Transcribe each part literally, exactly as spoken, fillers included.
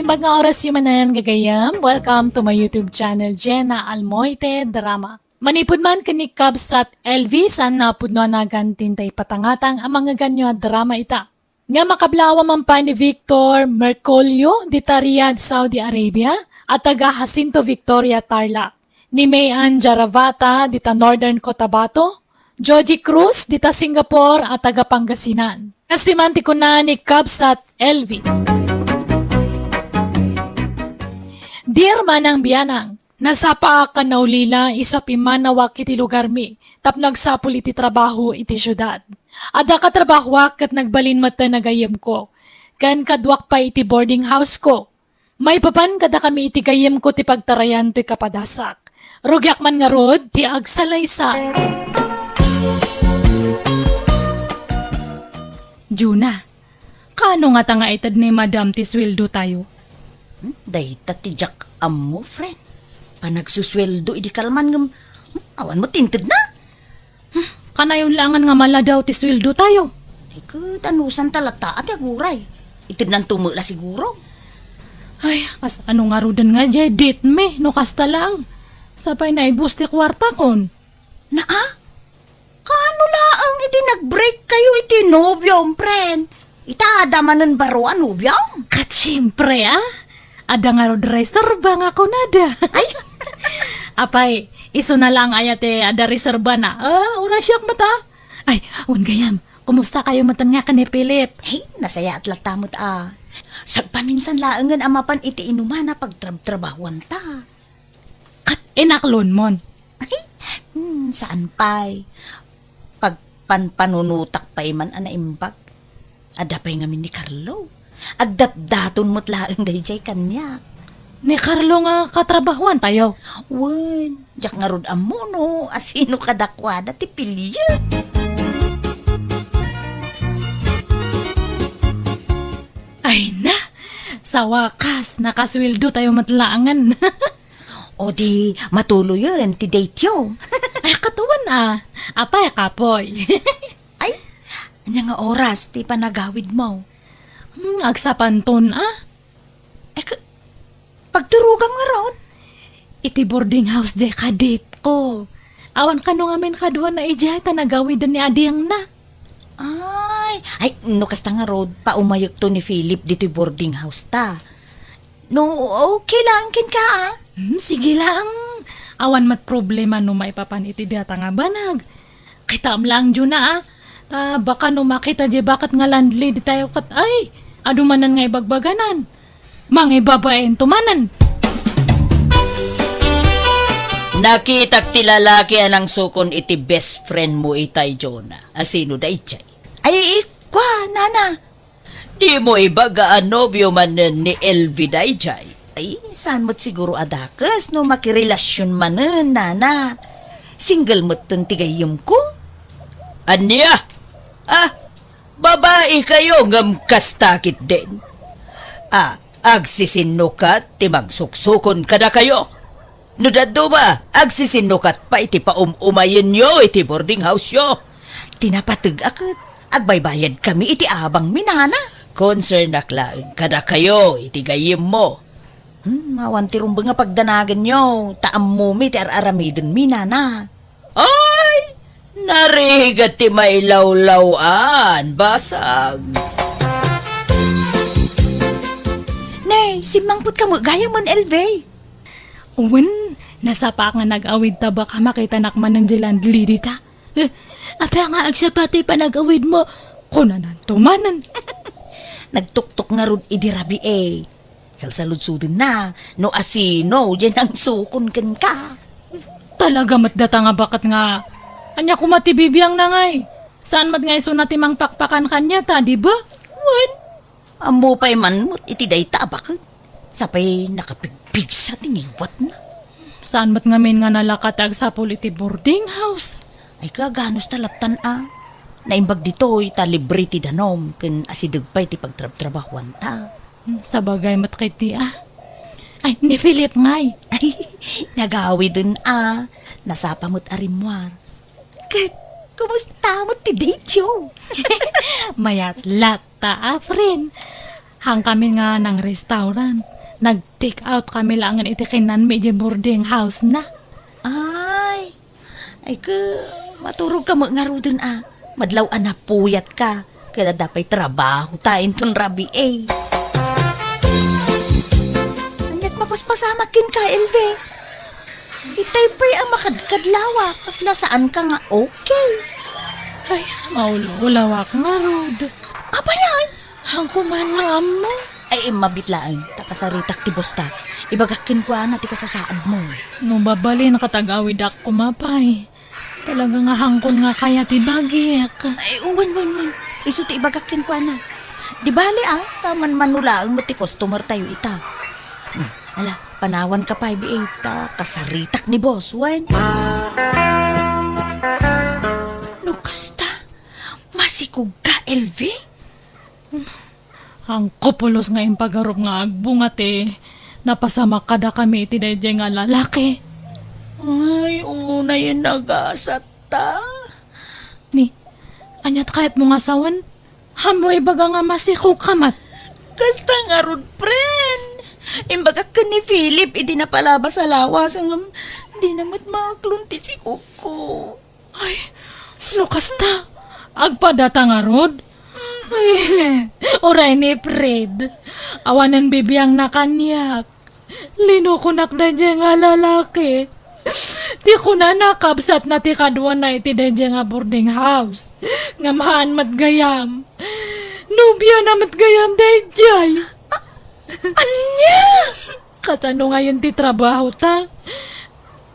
Naimbag nga orasyo manen, gagayyem. Welcome to my YouTube channel, Jenna Almoite Drama. Manipud man ken ni Kabsat L V, saan a pudno a nagan ti intay patangatang a mangngeganyo a drama ita. Nga makablawa man pay ni Victor Mercolio dita Riyadh, Saudi Arabia, a taga Jacinto Victoria, Tarlac. Ni May Ann Jaravata dita Northern Cotabato, Joji Cruz dita Singapore a taga Pangasinan. Kastoy man ti kuna ni Kabsat L V. Dear Manang Bianang, nasapaak a naulila isu a pimmanawak iti lugarmi tapno agsapul iti trabaho iti siudad. Adda katrabahoak ket nagbalin met ti gayyemko, ken kaduak pay iti boarding house ko. Maipapan kadakami iti gayyemko ti pagtarayan toy kapadasak. Rugiak man ngarud ti agsalaysay. Juna, kaano ngata nga ited ni Madam ti sueldo tayo? Hmm, dayta ti diak ammo, friend. Panagsusueldo idi kalman ngem, hmm, awan met ti intedna. Hmm, kanayon laengen nga maladaw ti sueldo tayo. Ay, ket anusanta latta a ti aguray. Itednanto met la siguro. Ay, kasano ngaruden nga diay date mi no kasta laeng? Sapay naibus ti kuartakon. Naa? Kaano laeng idi nag-break kayo iti nobiom, friend? Ita, adda manen baro a nobiom? Ket siempre, a. Adda ngarud reserba nga kunada. Ay! Apay, isuna laeng aya ti adda reserbana. A, ura siak met, a. Ay, wen gayam, kumusta kayo met nga ken ni Philip? Ay, nasayaat latta met, a. Sagpaminsan laengen a mapan iti inumana pagtrabtrabahuanta. Ket inaklonmon? Ay, hmm, saan pay. Pagpanpanunotak pay man a naimbag. Adda pay ngamin ni Carlo. Agdatdaton met laeng daydiay kaniak. Ni Carlo nga katrabahuan tayo? Wen, diak ngarud ammo no asino kadakuada ti piliek. Ay na, sa wakas, nakasueldo tayo met laengen. O di matuloyen ti date yo. Ay, ket wen a. Apay, kapoy? Ay, ania nga oras ti panagawidmo? Hmm, agsapanton a. Ay, ka-, pagturogam ngarud? Iti boarding house diay kadate ko. Awan kano ngamin kaduana idiay ta nagawiden ni adingna. Ay, ay, no kasta ngarud, paumayekto ni Philip ditoy boarding house ta. No, okay lang kenka, a. Hmm, sige lang. Awan met problema no maipapan iti data nga banag. Kitaem lang, Juna, a. Ta baka no makita diay baket nga landlady tayo ket, ay, adu manen nga ibagbaganan. Mangibabainto manen. Nakitak ti lalaki a nangsukon iti best friend mo itay, Juna. Asino daydiay? Ay, ikua, nana. Dimo ibaga a nobio manen ni L V daydiay? Ay, saan met siguro a dakes no makirelasyon manen, nana. Single metten ti gayyemko. Ania? A, babaikayo ngem kasta ketdin. A, agsisinnukat ti mangsuksukon kadakayo? No dadduma, agsisinnukat pay ti paum-umayenyo iti boarding house-yo. Ti napateg-ak ket agbaybayadkami iti abangmi, nana. Concernak laeng kadakayo iti gayyemmo. Hmm, awan ti rumbeng a pagdanagenyo, ta ammomi ti ar-aramidenmi, nana. Ay, narigat ti mailawlaw-an, basag. Ne, simmangpet ka met gayam, L V. Wen, nasapaak nga nag-awid ta baka makitanak manen diay landlady ta. Eh, apay nga agsapa ti panag-awidmo? Kunananto manen. Nagtuktok ngarud idi rabii. Salsaludsodenna no asino diay nangsukon kenka. Talaga met data nga baket nga, ania koma ti bibiangna ngay? Saan met nga isuna ti mangpakpakan kaniata, di ba? Wen, ammo pay man met iti dayta a baket. Sapay nakapigpigsa ti ngiwatna. Saan met ngamin nga nalaka ti agsapul iti boarding house? Ay, kaganos ta lattan a. Naimbag ditoy ta libre ti danum ken asideg pay ti pagtrabtrabahuanta. Hmm, sabagay met ketdi a. Ay, ni Philip ngay. Ay, nagawiden a. Nasapa met a rimmuar. Ket, kumusta met ti date-yo? Mayat latta a, friend. Hangkami nga nang restaurant. Nag-take out kami laengen iti kinnanmi idiay boarding house na. Ay, ay, ke, maturog ka met ngaruden a. Madlaw a napuyat ka. Ket adda pay trabaho ta inton rabii. Aniat mapaspasamak kenka, Elvi? Itay pay a makadkadlawa, kasla saan ka nga okay. Ay, maululawak ngarud. Apay ay? Haanko man nga ammo. Ay, immabit laeng, ta kasaritak ti boss ta. Ibagak kenkuana ti kasasaadmo. No mabalin, ket ag-awidak koma pay. Talaga nga haanko nga kayat ti bagik. Ay, wen, wen, wen. Isu ti ibagak kenkuana. Di bale, ah, ta manmano laeng met ti customer tayo ita. Hmm, ala, panawanka pay, B A, ta kasaritak ni boss, wen. No kasta, masikog ka, Elvi? Haanko pulos nga impagarup nga agbunga ti napasamak kadakami iti daydiay nga lalaki. Ay, unayen nagasat ta. Ni, aniat kayatmo nga sawen? Haanmo ibaga nga masikog ka met? Kasta ngarud, friend. Imbagak ken ni Philip idi napalabas a lawas, ngem dina met maaklon ti sikogko. Ay, no kasta, agpadata ngarud? Ay, uray ni Fred. Awanen bibiangna kaniak. Linukonak daydiay nga lalaki. Ti kunana, kabsatna ti kaduana iti daydiay nga boarding house. Ngem haan met gayam. Nobiana met gayam daydiay. Ania? Kasano ngayen ti trabaho ta?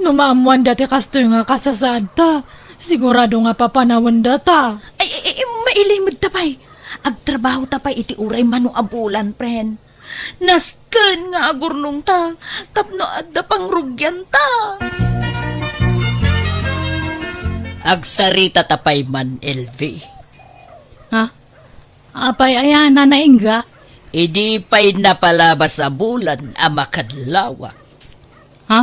No maammoanda ti kastoy nga kasasaad ta, sigurado nga papanawenda ta. Ay, ay, ay, mailimed ta pay. Agtrabaho ta pay iti uray mano a bulan, friend. Nasken nga agurnong ta, tapno adda pangrugian ta. Agsarita ta pay man, Elvi. Ha? Apay aya, Nana Inga? Idi pay napalabas a bulan a makadlawak. Ha?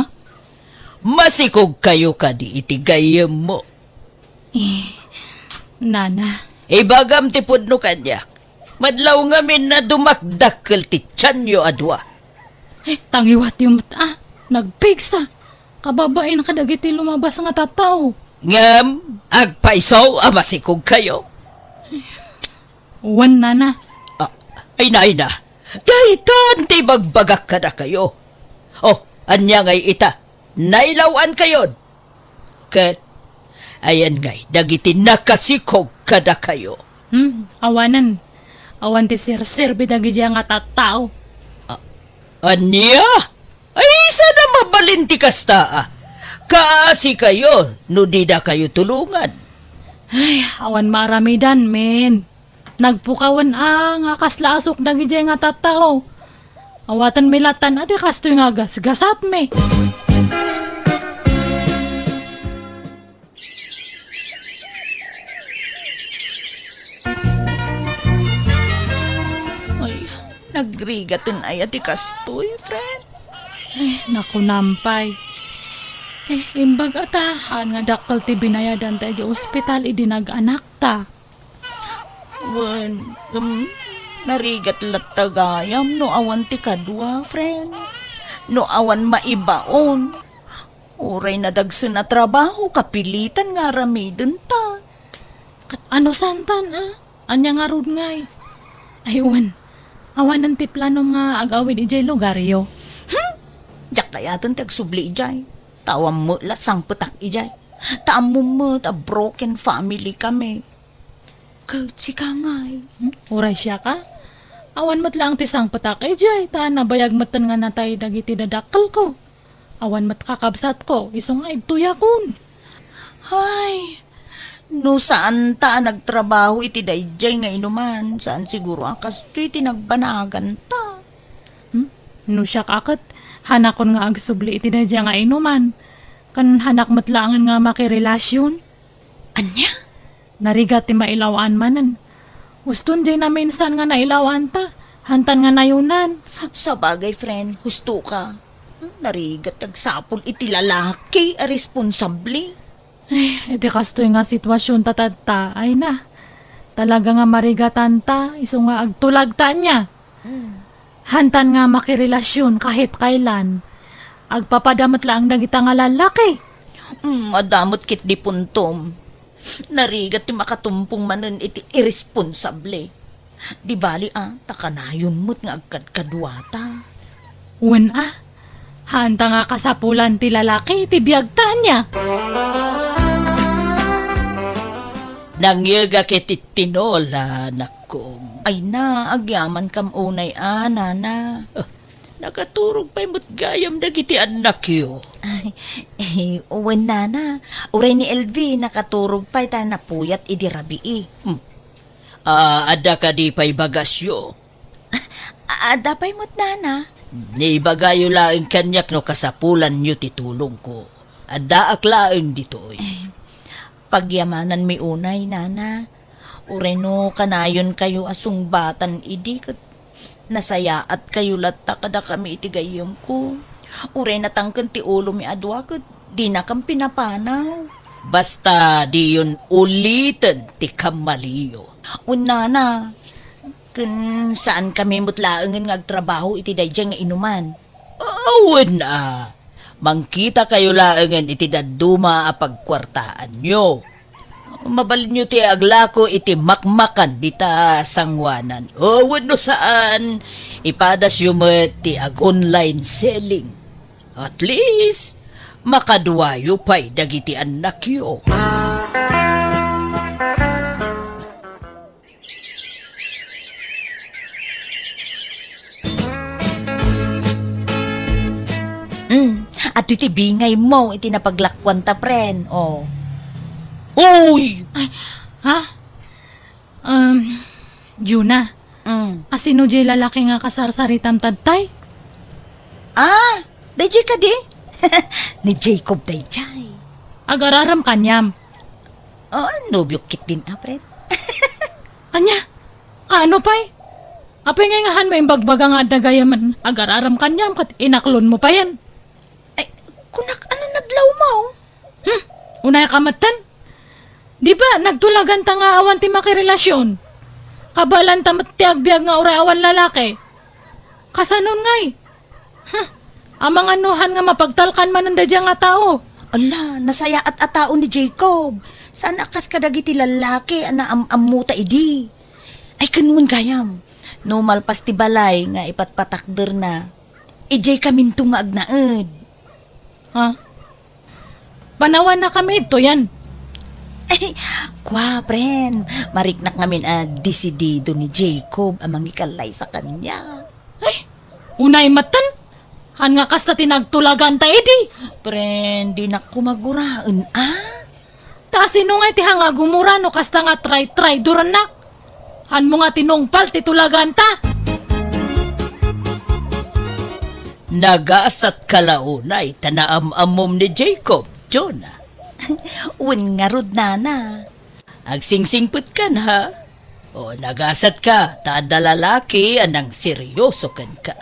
Masikogkayo kadi iti gayyemmo? Eh, Nana. Ibagam ti pudno kaniak. Madlaw ngamin a dumakdakkel ti tianyo a dua. Eh, tangiwatyo met a, nagpigsa. Kababain kadagiti lumabas nga tattao. Ngem, agpayso a masikogkayo. Wen, Nana. Ah, ay, nay na. Daytan ti ibagbagak kadakayo. Oh, ania ngay ita? Nailaw-ankayon. Ket, ayan ngay, dagiti nakasikog kadakayo. Hmm, awanen. Awan ti serserbi dagidiay nga tattao. Ah, ania? Ay, sana mabalin ti kasta, ah. Kaasikayo no didakayo tulongan. Ay, awan maaramidan, men. Nagpukawen a nga kasla asuk dagidiay nga tattao. Awatenmi lattan a ti kastoy nga gasgasatmi. Ay, nagrigaten aya ti kastoy, friend? Eh, nakunam pay. Eh, imbag a ta, haan nga dakkel ti binayadanta iti ospital idi nag-anakta. Wen, um, narigat latta gayam no awan ti kadua, friend. No awan maibaon. Uray nadagsen a trabaho, kapilitan nga aramidenta. Ket ano santan, a? Ania ngarud ngay? Ay, wen. Awanen ti planom nga ag-awid idiay lugaryo? Hmm? Diak kayaten ti agsubli idiay. Ta awan met la sangpetak idiay. Ta ammom met a broken family kami. Ket sika ngay? Hmm? Uray siaka? Awan met laeng ti sangpetak idiay, ta nabayag metten nga natay dagiti dadakkelko. Awan met kakabsatko, isu nga idtoyakon. Ay, no saanta a nagtrabaho iti daydiay nga inuman, saan siguro a kastoy ti nagbanaganta. Hmm? No siak a ket, hanakon nga agsubli iti daydiay nga inuman. Ken hanak met laengen nga makirelasion. Ania? Narigat ti mailaw-an manen. Huston diay naminsan nga nailaw-anta. Hantan nga nayunan. Sabagay, friend, husto ka. Narigat ti agsapul iti lalaki a responsable. Ay, iti kastoy nga sitwasion ta tatta, ay na. Talaga nga marigatanta, isu nga agtulagta ania. Mm. Hantan nga makirelasion kahit kailan. Agpapada met laeng dagita nga lallaki. Mm, adda met ketdi puntom. Narigat ti makatumpong manen iti irresponsable. Di bali a, ta kanayon met nga agkadkaduata. Wen a, hanta nga kasapulan ti lalaki iti biagta ania. Nangyegak iti tinola, nakko. Ay na, agyamankam unay a, nana. Ah, nakaturog pay met gayam dagiti annakyo. Ay, eh, wen, nana. Uray ni L V, nakaturog pay ta napuyat idi rabii. Hmm. Ah, adda kadi pay bagasyo? A-, adda pay met, nana. Ibagayo laeng kaniak no kasapulanyo ti tulongko. Addaak laeng ditoy. Eh, pagyamananmi unay, nana. Uray no kanayonkayo a sungbatan idi ket nasayaatkayo latta kadakami iti gayyemko. Uray natangken ti ulomi a dua ket dinakam pinapanaw. Basta diyon uliten ti kammaliyo. Wen, nana, ken saankami met laengen nga agtrabaho iti daydiay nga inuman. Awen a, mangkitakayo laengen iti dadduma a pagkuartaanyo. Mabalinyo ti aglako iti makmakan dita sangoanan. O, wenno saan, ipadasyo met ti ag-online selling. At least, makaduayo pay dagiti annakyo. Mm, adtoy ti bingaymo iti napaglakuanta, pren. Oh. Uy! Ay, ha? Um, Juna, mm, asino jay lalaki nga kasarsaritam tattay? Ah, dayjay kadi? Ni Jacob dayjay. Agararem kaniam. Ah, nobiok ketdin, pren. Ania? Kaano pay? Apay ngay nga hanmo imbagbaga nga adda gayamen agararem kaniam ket inaklonmo payen? Ay, kunak, ano nadlawmo? Hmm, unay ka metten? Di ba nagtulaganta nga awan ti makirelasion? Kabalanta met ti agbiag nga uray awan lalaki. Kasanon ngay? Huh, amangan no han nga mapagtalkan manen daydiay nga tao. Ala, nasayaat a tao ni Jacob. Saan a kas kadagiti lallaki a naam-ammota idi. Ay, ken wen gayam, no malpas ti balay nga ipatpatakderna, idiay kaminto nga agnaed. Ha? Panawanna kami idtoyen. Ay, kua, pren, mariknak ngamin a desidido ni Jacob a mangikallaysa kaniak. Ay, unay metten. Han nga kasta ti nagtulaganta idi. Pren, dinak koma guraen, a? Ta sino nga iti han nga gumura no kasta nga tray-traydorennak? Hanmo nga tinungpal ti tulaganta. Nagasatka la unay ta naam-ammom ni Jacob, Jonah. Wen ngarud, nana. Agsingsingpetkan, ha? O, nagasatka ta adda lalaki a nangserioso kenka.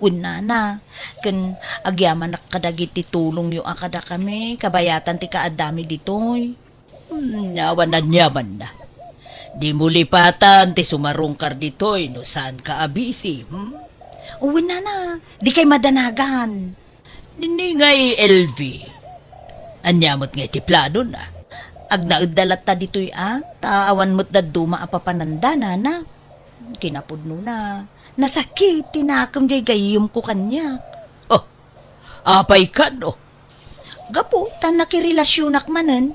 Wen, nana, ken agyamanak kadagiti tulongyo a kadakami, kabayatan ti kaaddami ditoy. Hmm, awan aniamanna. Dimo lipatan ti sumarungkar ditoy no saanka a busy, hmm? Wen, nana, dikay madanagan. Nini ngay, L V. Ania met ngay ti planona? Agnaedda latta ditoy a, ta awan met dadduma a papananda, nana. Kinapudnona, nasakit ti nakem jay gayyemko kaniak. Oh, apay kano? Gapu ta nakirelasionak manen.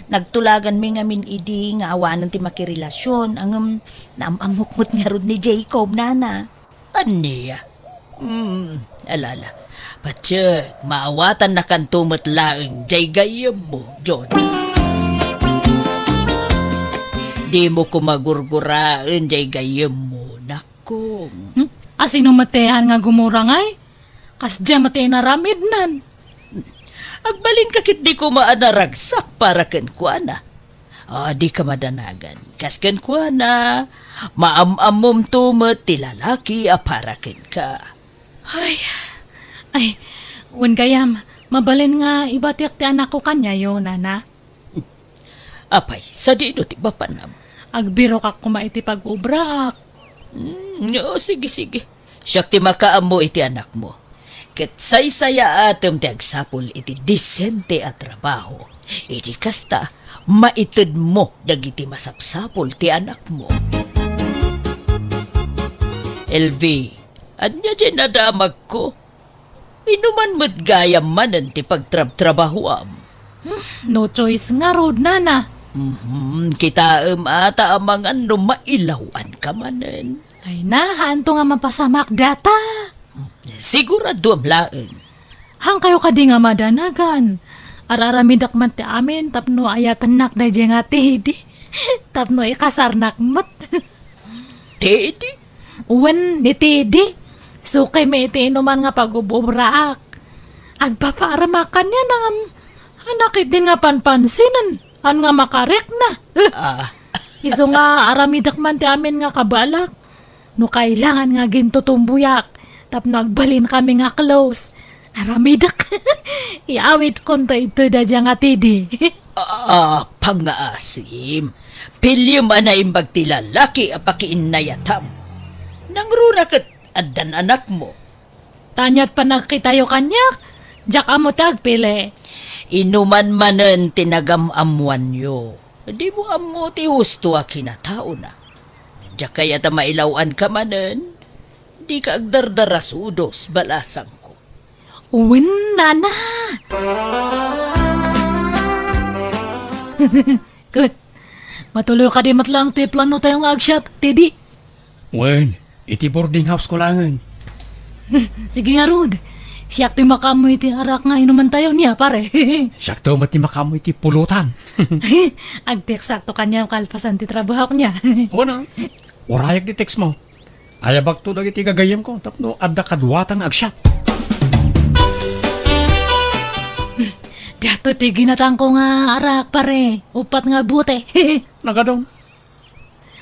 Nagtulaganmi ngamin idi nga awanen ti makirelasion, ngem naam-ammok met ngarud ni Jacob, nana. Ania? Hmm, alala. Patiek, maawatannakanto met laeng jay gayyemmo, John. Dimo koma gurguraen jay gayyemmo, nakong. Hmm? Asino met ti han nga gumura ngay? Kasdiay met ti inaramidnan. Agbalinka ketdi koma a naragsak para kenkuana. A, dika madanagan. Kas kenkuana, maam-ammomto met ti lalaki a para kenka. Ay, ay, wen gayam, mabalin nga ibatiak ti anakko kaniayo, nana. Apay, sadino ti mapanam? Agbirokak koma iti pag-obraak. Hmm, o, sige, sige. Siak ti makaammo iti anakmo. Ket saysayaatem ti agsapul iti disente a trabaho. Iti kasta, maitedmo dagiti masapsapul ti anakmo. Elvi, ania diay nadamagko? Inuman met gayam manen ti pagtrabtrabahoam. Hmm, no choice ngarud, nana. Mhm, kitaem ata amangan no mailaw-anka manen. Ay na, haanto nga mapasamak data. Siguraduam laeng. Haankayo kadi nga madanagan. Ar-aramidek man ti amin tapno ayatennak daydiay nga Teddy. Tapno ikasarnak met. Teddy? Wen, ni Teddy. Sukaymi iti inuman nga pag-ub-ubraak. Agpapaaramak kaniana ngem, anak idin nga panpansinen. An nga makarek na. Ah. Isu nga aramidek man ti amin nga kabalak. No kailangan nga gintutumboyak tapno agbalinkami nga close. Aramidek. Iawidkonto ito daydiay nga Teddy. Ah, pangngaasim. Piliem a naimbag ti lalaki a pakiinnayatam. Nangruna ket addan anakmo. Ta ania't panagkitayo kaniak, diak ammo ti agpili. Inuman manen ti nagam-ammoanyo. Dimo ammo ti husto a kinataona. Diak kayat a mailaw-anka manen. Dika agdardarasudos, balasangko. Wen, nana. Ket, matuloy kadi met laeng ti plano tayo nga agsiat, Teddy. Wen, iti boarding house ko laengen. Sige ngarud. Siak ti makaammo iti arak nga inumantayo niya, pare. Siakto met ti makaammo iti pulutan. Agteksakto kaniam kalpasan ti trabahok niya. Wen a. Urayak ti text mo. Ayabakto dagiti gagayyemko tapno adda kaduata nga agsiat. Diato ti ginatangko nga arak, pare. Upat nga bote. Nagadong.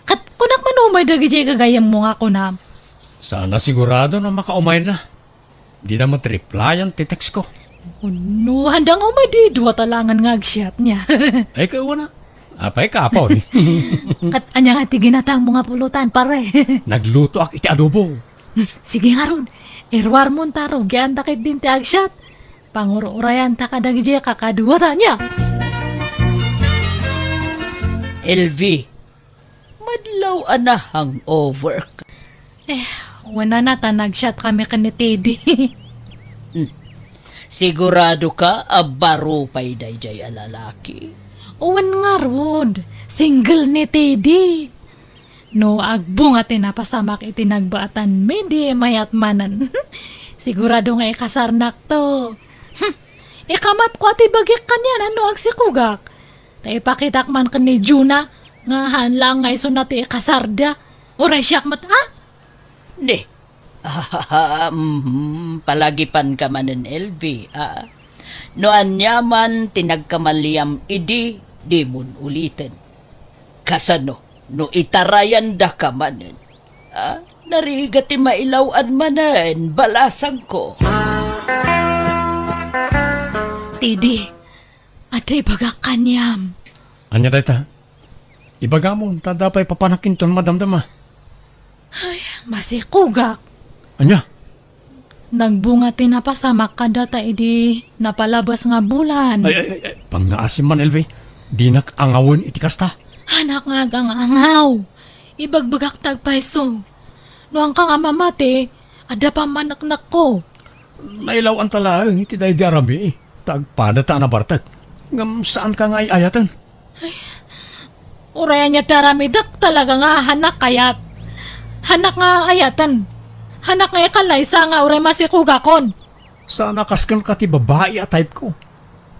Ket kunak man umay dagidiay gagayyemmo nga kunam. Sana sigurado no makaumayda. Dida met replyan ti text ko. No, handang umay di dua talangan nga agsiat niya. Ay, kawana. Apay, kapaw ni. Ket ania nga ti ginatangmo nga pulutan, pare? Naglutoak iti adobo. Sige ngarud, iruarmon ta rugian ta ket din ti agsiat. Pangur-urayan ta kadagidiay kakaduata niya. Elvi, madlaw a na-hangover ka. Eh, wen a, ta nagsiat kami ken ni Teddy. Hmm. Sigurado ka a baro pay daydiay a lalaki? Wen ngarud, single ni Teddy. No agbunga ti napasamak iti nagbaatan mi, di mayat manen. Sigurado nga ikasarnak to. Hmm. Ikamatko a ti bagik kaniana no agsikugak. Ta ipakitak man ken ni Juna nga haan laeng nga isuna ti ikasarda. Uray siak met, a? Di. Ah, mhm, palagipan ka manen, Elvi, a. No ania man ti nagkamaliam idi, dimon uliten. Kasano no itarayanda ka manen? A, narigat ti mailaw-an manen, balasangko. Teddy, adda ibagak kaniam. Ania dayta? Ibagamon, ta adda pay papanak inton madamdama. Ay, masikugak. Ania? Nagbunga ti napasamak kadata idi napalabas nga bulan. Ay, ay, ay, ay, pangngaasim man, Elvi. Dinak angawen iti kasta. Haanak nga agang-angaw. Ibagbagak ti agpayso. No haanka nga mamati, adda pammaneknekko. Nailaw-anta laeng iti daydi a rabii, ta agpada ta a nabartek. Ngem saanka nga ay-ayaten. Ay, uray ania ti aramidek, talaga nga haanak kayat. Haanak nga ayaten. Haanak nga ikalaysa nga uray masikugakon. Saan a kas kenka ti babai a type ko.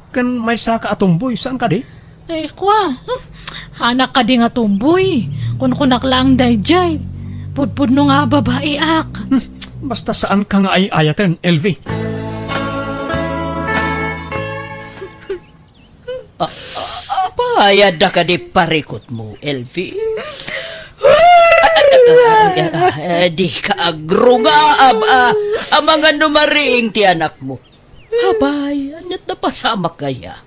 Ken maysaka a tomboy, saan kadi? Ay, kua. Hmm. Haanak kadi nga tomboy. Kunkunak laeng daydiay. Pudpudno nga babaiak. Hmm. Basta saanka nga ay-ayaten, Elvi. A, a, apay, adda kadi parikutmo, Elvi? A, a, a, a, a, di ka agrunga, ab-, a, amangan no mariing ti anakmo. Apay, ania't napasamak aya?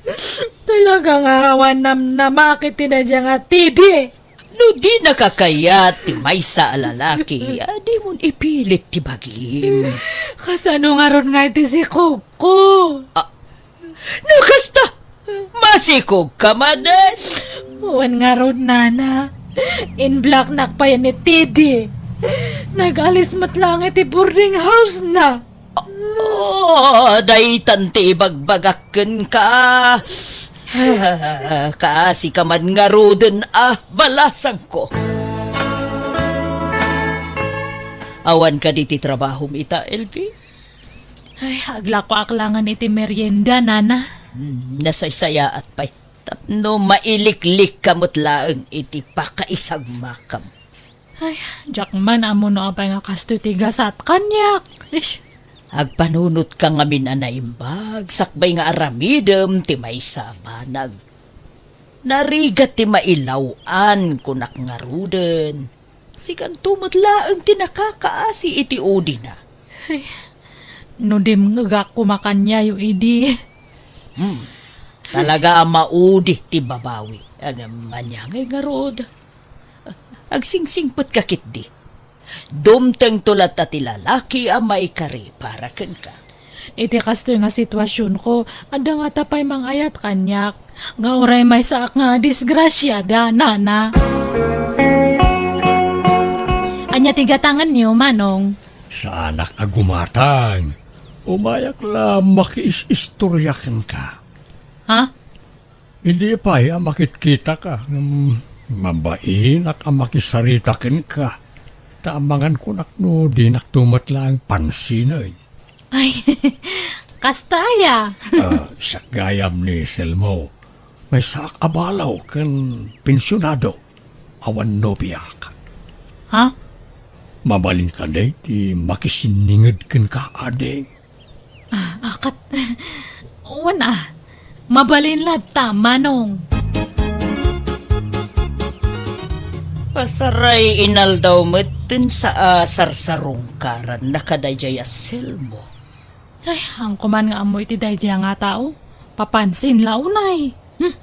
Talaga nga awan namnamak iti daydiay nga Teddy. No dinaka kayat ti maysa a lalaki, a, dimon ipilit ti bagim. Kasano ngarud nga iti sikogko? Ah, no kasta, masikogka manen. Wen ngarud, nana. In-blocknak pay ni Teddy. Nag-alis met laeng iti boarding house na. Oh, daytan ti ibagbagak kenka. Kaasika man ngaruden a balasangko. Awan kadi ti trabahom ita, Elvie? Ay, aglakoak laengen iti merienda, nana. Hmm, nasaysayaat pay. Tapno mailiklikka met laeng iti pakaisagmakam. Ay, diak man ammo no apay nga kastoy ti gasat kaniak. Ish. Agpanunotka ngamin a naimbag, sakbay nga aramidem ti maysa a banag. Narigat ti mailaw-an, kunak ngaruden. Sikanto met laeng ti nakakaasi iti udina. Ay, no dimngegak koma kaniayo idi. Hmm. Talaga a maudi ti babawi. Ngem ania ngay ngarud? Agsingsingpetka ketdi. Dumtengto latta ti lalaki a maikari para kenka. Iti kastoy nga situasionko, adda ngata pay mangayat kaniak, nga uray maysaak nga disgrasiada, nana. Ania ti gatangenyo, Manong? Saanak a gumatang. Umayak la makiis-istoria kenka. Ha? Idi pay a makitkitaka, ngem mabainak a makisarita kenka, ta amangan kunak no dinakto met laeng pansinen. Ay, kasta aya? Ah, siak gayam ni Selmo. Maysaak a balo ken pensionado. Awan nobiak. Ha? Mabalin kadi ti makisinninged kenka, ading? Ah, akat. Wen a. Mabalin latta, Manong. Pasaray inaldaw met ten sa a sarsarungkaranna kadaydiay a Selmo. Ay, haanko man nga ammo iti daydiay a nga tao. Papansin la unay. Hmm.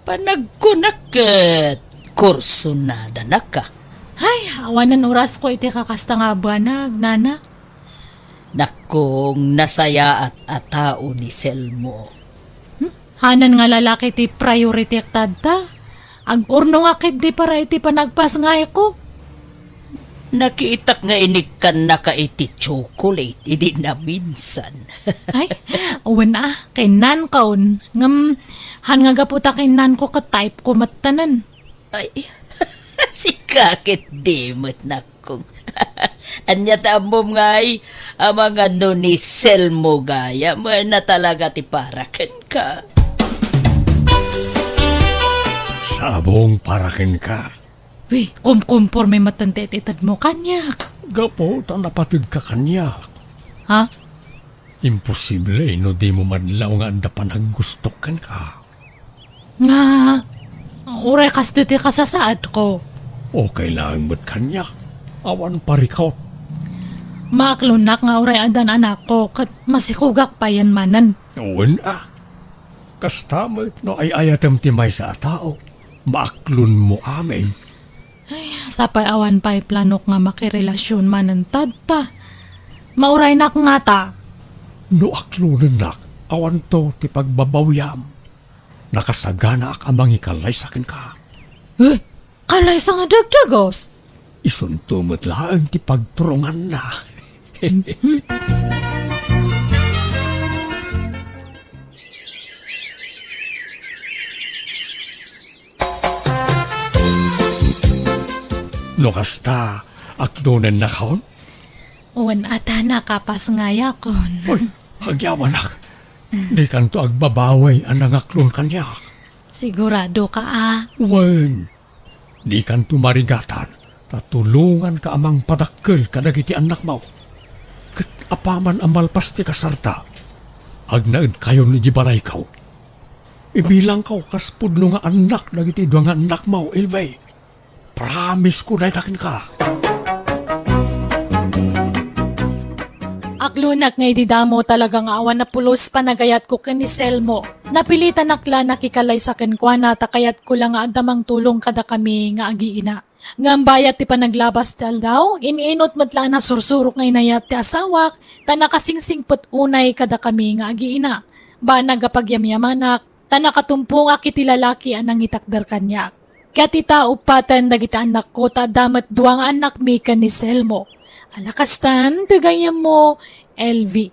Panagkunak ket kursunadana ka. Ay, awanen orasko iti kakasta nga banag, nana. Nakkong, nasayaat a tao ni Selmo. Hmm? Hanan nga lalaki ti priority-k tatta. Ag-urnongak ketdi para iti panagpasngayko. Nakitak nga inikkannaka iti chocolate idi naminsan. Ay, wen a, kinnankon. Ngem, han nga gapu ta kinnanko ket type ko mettanen. Ay, sika ketdi met, nakkong. Ania ta ammom ngay, amangan no ni Selmo gayam, wen a talaga ti para kenka. Sabong para kenka. Uy, kumkumporme metten ti itedmo kaniak. Gapu ta napatedka kaniak. Ha? Imposible no dimo madlaw nga adda panaggustok kenka. Nga, uray kastoy ti kasasaadko. Okay laeng met kaniak. Awan parikot. Maaklonnak nga uray addan anakko ket masikogak payen manen. Wen a. Kasta met no ay-ayatem ti maysa a tao, maaklonmo amin. Ay, sapay awan pay planok nga makirelasyon manen tatta. Mauraynak ngata. No aklonennak, awanto ti pagbabawiam. Nakasaganaak a mangikalaysa kenka. Eh, kalaysa nga dagdagus? Isunto met laeng ti pagturonganna. No kasta, aklonennakon? Wen a ta nakapasngayakon. Uy, agyawanak. Dikanto agbabawi a nangaklon kaniak. Sigurado ka a? Wen, dikanto marigatan, ta tulonganka a mangpadakkel kadagiti annakmo. Ket apaman a malpas ti kasarta, agnaedkayon idiay balayko. Ibilangko kas pudno nga annak dagiti dua nga annakmo, Elvie. Promise ko dayta kenka. A Aglunak nga idi damo talaga nga awan a pulos panagayatko ken ni Selmo. Napilitanak la nakikalaysa kenkuana ta kayatko la nga adda mangtulong kadakami nga agiina. Ngem bayat ti panaglabas ti aldaw, in-inut met la a nasursurok nga inayat ti asawak ta nakasingsingpet unay kadakami nga agiina. Banag a pagyamyamanak, ta nakatumpongak iti lalaki a nangitakder kaniak. Ket ita, uppaten dagiti annakko ta adda met dua nga annakmi ken ni Selmo. Ala kastan, toy gayyemmo, L V.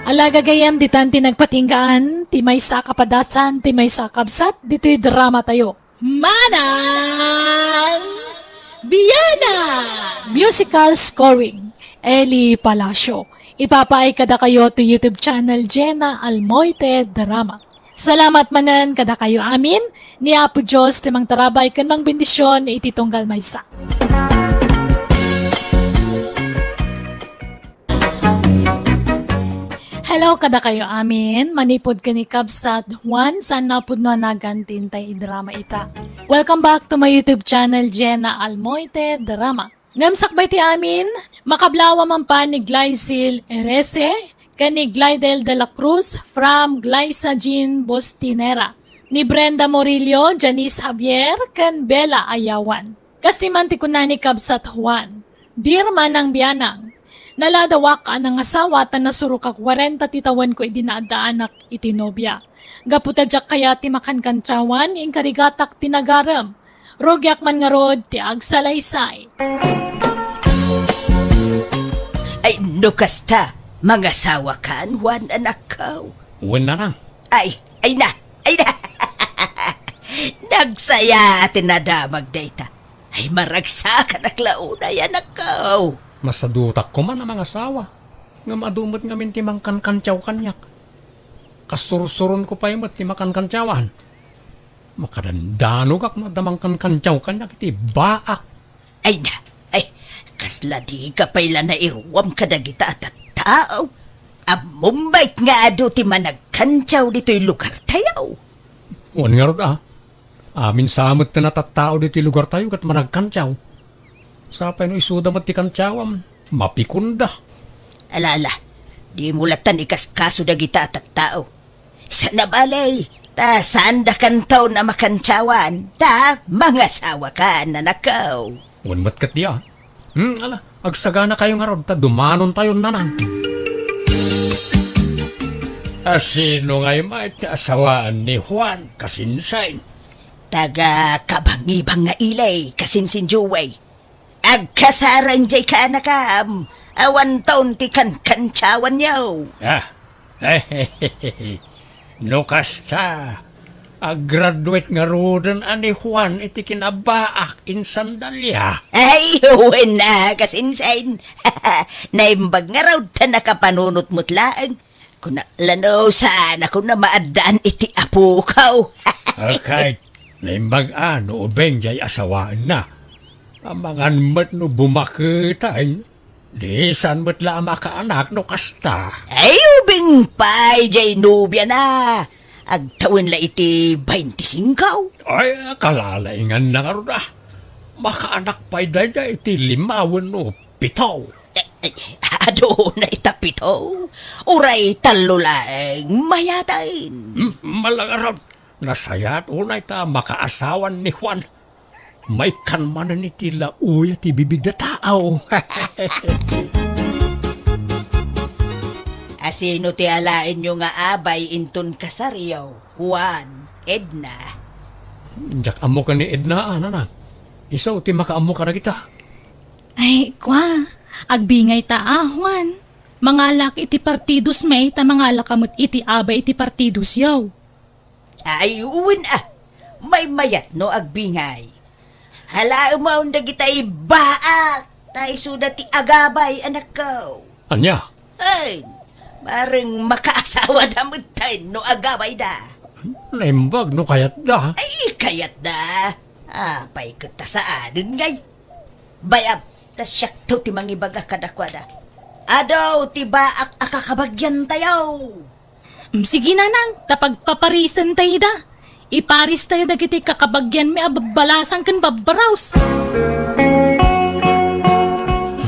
Ala gagayyem, ditan ti nagpatinggaan ti maysa a kapadasan, ti maysa a kabsat ditoy drama tayo. Manang Biana! Musical scoring, Eli Palacio. Ipapaay kadakayo ti YouTube channel Jenna Almoite Drama. Salamat manen kadakayo amin, ni Apo Dios ti mangtarabay ken mangbendision iti tunggal maysa. Hello kadakayo amin, manipud ken ni Kabsat Juan, saan napudno a nagan ti intay idrama ita. Welcome back to my YouTube channel, Jenna Almoite Drama. Ngem sakbay ti amin, makablawa man pa ni Glycil Erese ken ni Glidel de la Cruz from Glyza Jean Bostinera, ni Brenda Murillo, Janice Javier, ken Bella Ayawan. Kasti man ti kuna ni Kabsat Juan, "Dear Manang Bianang, naladawak a nangasawa ta nasurok a kuarenta ti tawenko idi naaddaanak iti nobia. Gapu ta diak kayat ti makankantiawan, inkarigatak ti nagarem. Rugiak man ngarud ti agsalaysay." Ay, no kasta, mangasawakan, Juan, anakko? Wen, Nanang. Ay, ay na, ay na. Nagsaya ti nadamag dayta. Ay, maragsakanak la unay, anakko. Masadutak koma a mangasawa. Ngem adu met ngamin ti mangkankantiaw kaniak. Kasursuronko pay met ti makankantiawan. Makadandanogak no adda mangkankantiaw kaniak iti baak. Ay na, ay, kasla dika pay la nairuam kadagita a tattao. Ammom met nga adu ti managkantiaw ditoy lugartayo. Wen ngarud a, amin sa met ti natattao ditoy lugartayo ket managkantiaw. Sapay no isuda met ti kantiawam, mapikonda. Ala, ala, dimo lattan ikaskaso dagita a tattao. Saan a bale, ta saandakanto a makantiawan, ta mangasawakan, anakko. Wen met ket dia. Hmm, ala, agsaganakayo ngarud ta dumanontayon, Nanang. A, sino ngay met ti asawaan ni Juan, kasinsin? Taga Kabangibang nga Ilay, kasinsin Joey. Agkasareng jay kaanakam, awanton ti kankantiawanyo. Ah, no kasta, aggraduate ngaruden a ni Juan iti kinabaak insan Dalia. Ay, wen a, kasinsin. Naimbag ngarud ta nakapanunot met laeng. Kuna la no saan a kuna maaddaan iti apoko. Okay, naimbag a no ubing jay asawaenna. Amangan met no bumaketen, di saan met la a makaanak no kasta. Ay, ubing pay jay nobiana. Agtawen la iti baintisingko. Ay, kalalainganna ngarud a. Makaanak pay dayta iti lima wenno pito. Eh, eh, adu unay ta pito. Uray tallo laeng mayaten. Hmm, malangarod. Nasayaat unay ta makaasawan ni Juan. Maikkan manen iti laoya ti bibigda tao. A, sino ti alaenyo nga abay inton kasaryo, Juan, Edna? Diak ammo ken ni Edna, a, Nanang. Isu ti makaammo kadagita. Ay, kua, agbingayta a, Juan. Mangalak iti partidos met ta mangalak met iti abay iti partidosyo. Ay, wen a, maymayat no agbingay. Halaemon dagitay baak, ta isuda ti agabay, anakko. Ania? Ay, bareng makaasawada metten no agabayda. Naimbag no kayatda. Ay, kayatda. Apay ket ta saanen ngay? Bayam, ta siakto ti mangibaga kadakuada. Adu ti baak a kakabagyan tayo. Mm, sige, Nanang, ta pagpaparisen tayo da. Iparis tayo dagiti kakabagyanmi a babbalasang ken babbaraos.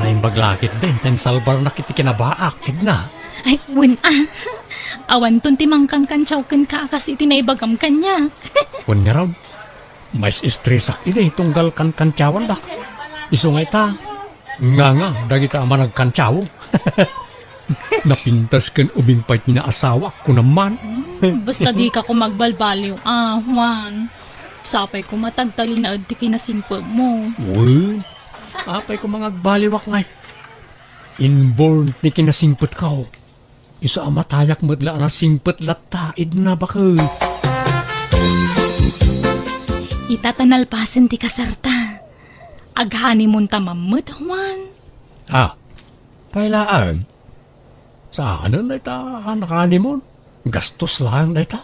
Naimbag Paglakit din, ta insalbarnak iti kinabaak, Edna. Ay, wen a. Awanton ti mangkankantiaw kenka a kas iti naibagam kaniak. Wen ngarud, mais-estresak idi tunggal kankantiawandak. Isu nga ita, nganga dagita a managkantiaw. Napintas ken ubing pay ti naasawak, kunam man. Hmm, basta dika koma agbalbaliw a, Juan. Sapay koma ta agtalinaed ti kinasingpetmo. Wen, apay koma nga agbaliwak ngay? Inborn ti kinasingpetko. Isu a matayak met la a nasingpet latta, Edna, baket. Ita ta nalpasen ti kasarta. Aghanimunta man met, Juan. Ah, pay laeng? Saanen dayta a nakahanimon? Gastos laeng dayta.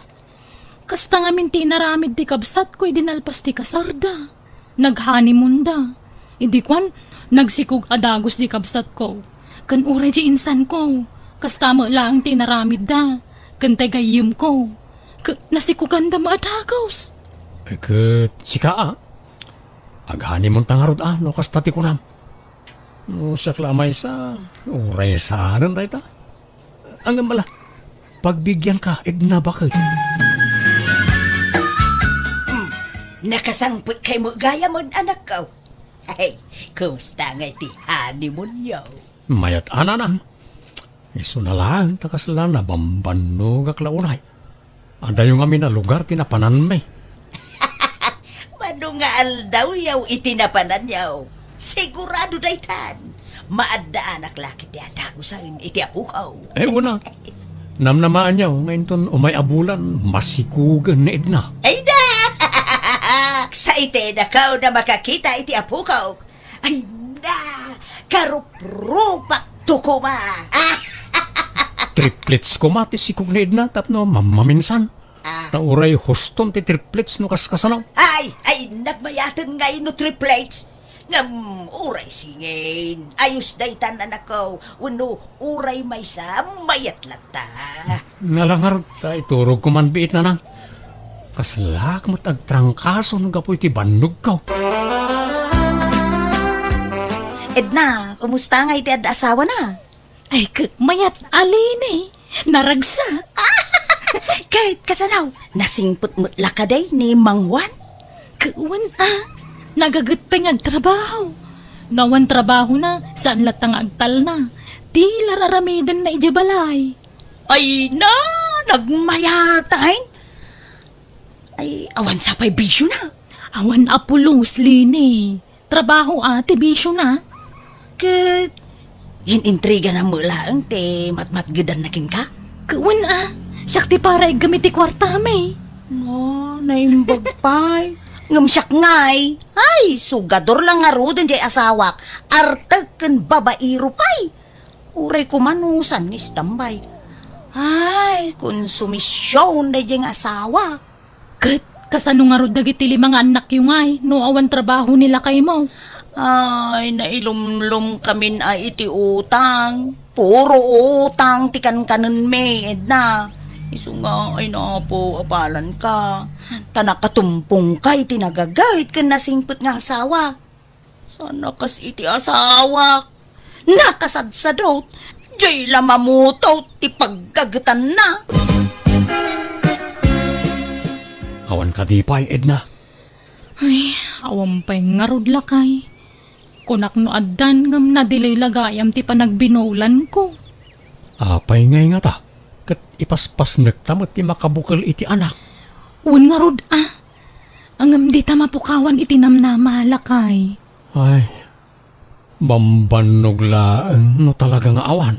Kasta ngamin ti inaramid ti kabsatko idi nalpas ti kasarda. Naghanimonda. Idi kuan, nagsikog a dagus ti kabsatko. Ken uray ti insanko, kasta met laeng ti inaramidda. Ken ti gayyemko, ket nasikoganda met a dagus. Eh, ket sika a? Aghanimonta ngarud a no kasta ti kunam. No siak la a maysa, uray saanen dayta. Ngem ala, pagbigianka, Edna, baket. Hmm, nakasangpetkay met gayam, anakko. Hey, kumusta ngay ti honeymoonyo? Mayat a, nanang. Isuna laeng ta kasla nabambannogak la unay. Adayo ngamin a lugar ti napananmi. Mano nga aldawyo iti napananyo. Sigurado daytan. Maaddaanak la ket ti adagusen iti apoko. Eh, wen a. Namnamaanyo nga inton umay a bulan, masikogen ni Edna. Ay da! Excited ako na makakita iti apoko. Ay na! Karuprupak to koma! Triplets koma ti sikog ni Edna tapno mam-, maminsan. Ah. Ta uray huston ti triplets no kaskasano. Ay, ay, nagmayaten ngay no triplets. Ngem uray singin. Ayos daytan, anakko. Wenno uray maysa, mayat latta. Ala ngarud, ta iturogko man biit, nanang. Kaslaak met agtrangkaso no gapu iti bannogko. Edna, kumusta ngay ti adda asawana? Ay, ket mayat a, Leni. Naragsak. Ket kasano? Nasingpet met la kadi ni Mang Juan? Ket wen a, nagaget pay nga agtrabaho. No awan trabahona, saan latta nga agtalna. Ti la ar-aramidenna idiay balay. Ay na, nagmayat a. Ay, awan sa pay bisiona. Awan a pulos, Leni. Trabaho a ti bisiona. Ket, yen-intrigana met laeng ti matmatgedanna kenka? Ket wen a, siak ti para iggem iti kuartami. No, naimbag pay. Ngem siak ngay, ay, sugador la ngaruden diay asawak, artek ken babaero pay. Uray koma no saan nga istambay. Ay, konsumision daydiay nga asawak. Ket kasano ngarud dagiti lima nga annakyo ngay no awan trabaho ni lakaymo? Ay, nailumlomkamin a iti utang. Puro utang ti kankanenmi, Edna. Isu nga, ay, Apo, apalanka. Ta nakatumpongka iti nagaget ken nasingpet nga asawa. Saan a kas iti asawak. Nakasadsadot. Diay la mamutot ti paggagetanna. Awan kadi pay, Edna? Ay, awan pay ngarud, lakay. Kunak no addan ngem na-delay la gayam ti panagbinulanko. Apay ngay ngata? Ket ipaspasnekta met ti makabukel iti anak. Wen ngarud a. Ngem dita mapukawan iti namnama, lakay. Ay, bambannog laeng no talaga nga awan.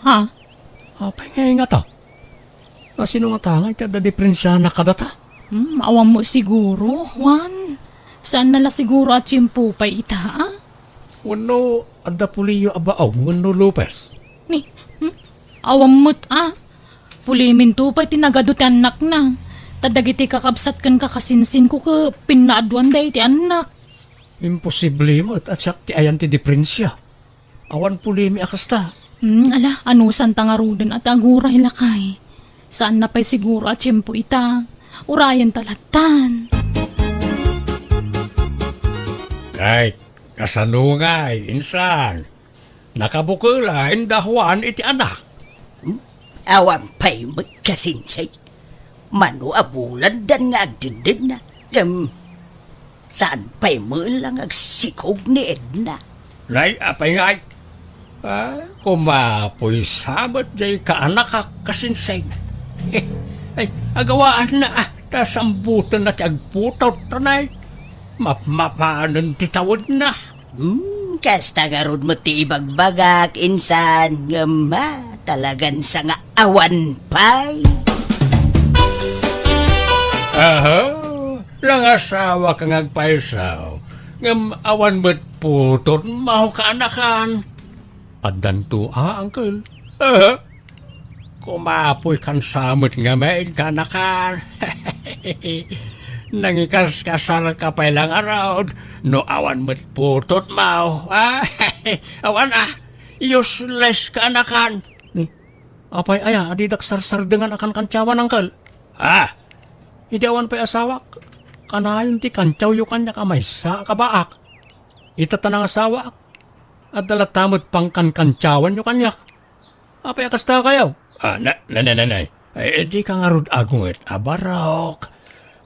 Ha? Apay ngay ngata? A, sino ngata nga iti adda diperensiana kadata? Hmm, awan mo siguro, Juan. Saan na la siguro a tiempo pay ita, a? Wenno adda puliyo a baog wenno Lopez? Ni, hmm? Awan met a. Puliminto pay ti nagadu ti annakna. Ta dagiti kakabsat ken kakasinsinko ket pinnaaduanda iti annak. Imposible met a siak ti ayan ti diperensia. Awan pulimi a kasta. Hmm, ala, anusanta ngaruden a ti aguray, lakay. Saan na pay siguro a tiempo ita. Urayenta lattan. Kay, kasano ngay, insan? Nakabukelen da Juan iti anak. Hmm? Awan pay met kasinsay. Mano a bulandan nga agdindinna. Ngem, saan pay met la nga agsikog ni Edna. Nay, apay ngay? Ah, kumapoy sa met jay kaanakak kasinsay. Ay, agawaan na, ah, ta sambutan na ti agputaw, tanay. Mapmapanen ti tawedna. Hmm, kasta ngarud met ti ibagbagak, insan, ngem, ah, talagan sa nga awan pay. Aha, nangasawa ka nga agpayso, ngem awan met putot maw kaanakan. Addanto a, uncle. Aha. Kumapoy kan sa met ngamin kaanakan. Nangikaskasar ka pay la ngarud, no awan met putot maw. Ah, awan a, useless kaanakan. Ni, apay aya, a didak sarsardengan a kankantyawan, uncle? Ah, idi awan pay asawak, kanayon ti kantyawyo kaniak a maysa a kabaak. Ita ta nangasawaak, adda latta met pangkankantyawanyo kaniak. Apay a kasta kayo? Ah, na, na, na, na, na. Ay, di ka ngarud agunget a barok.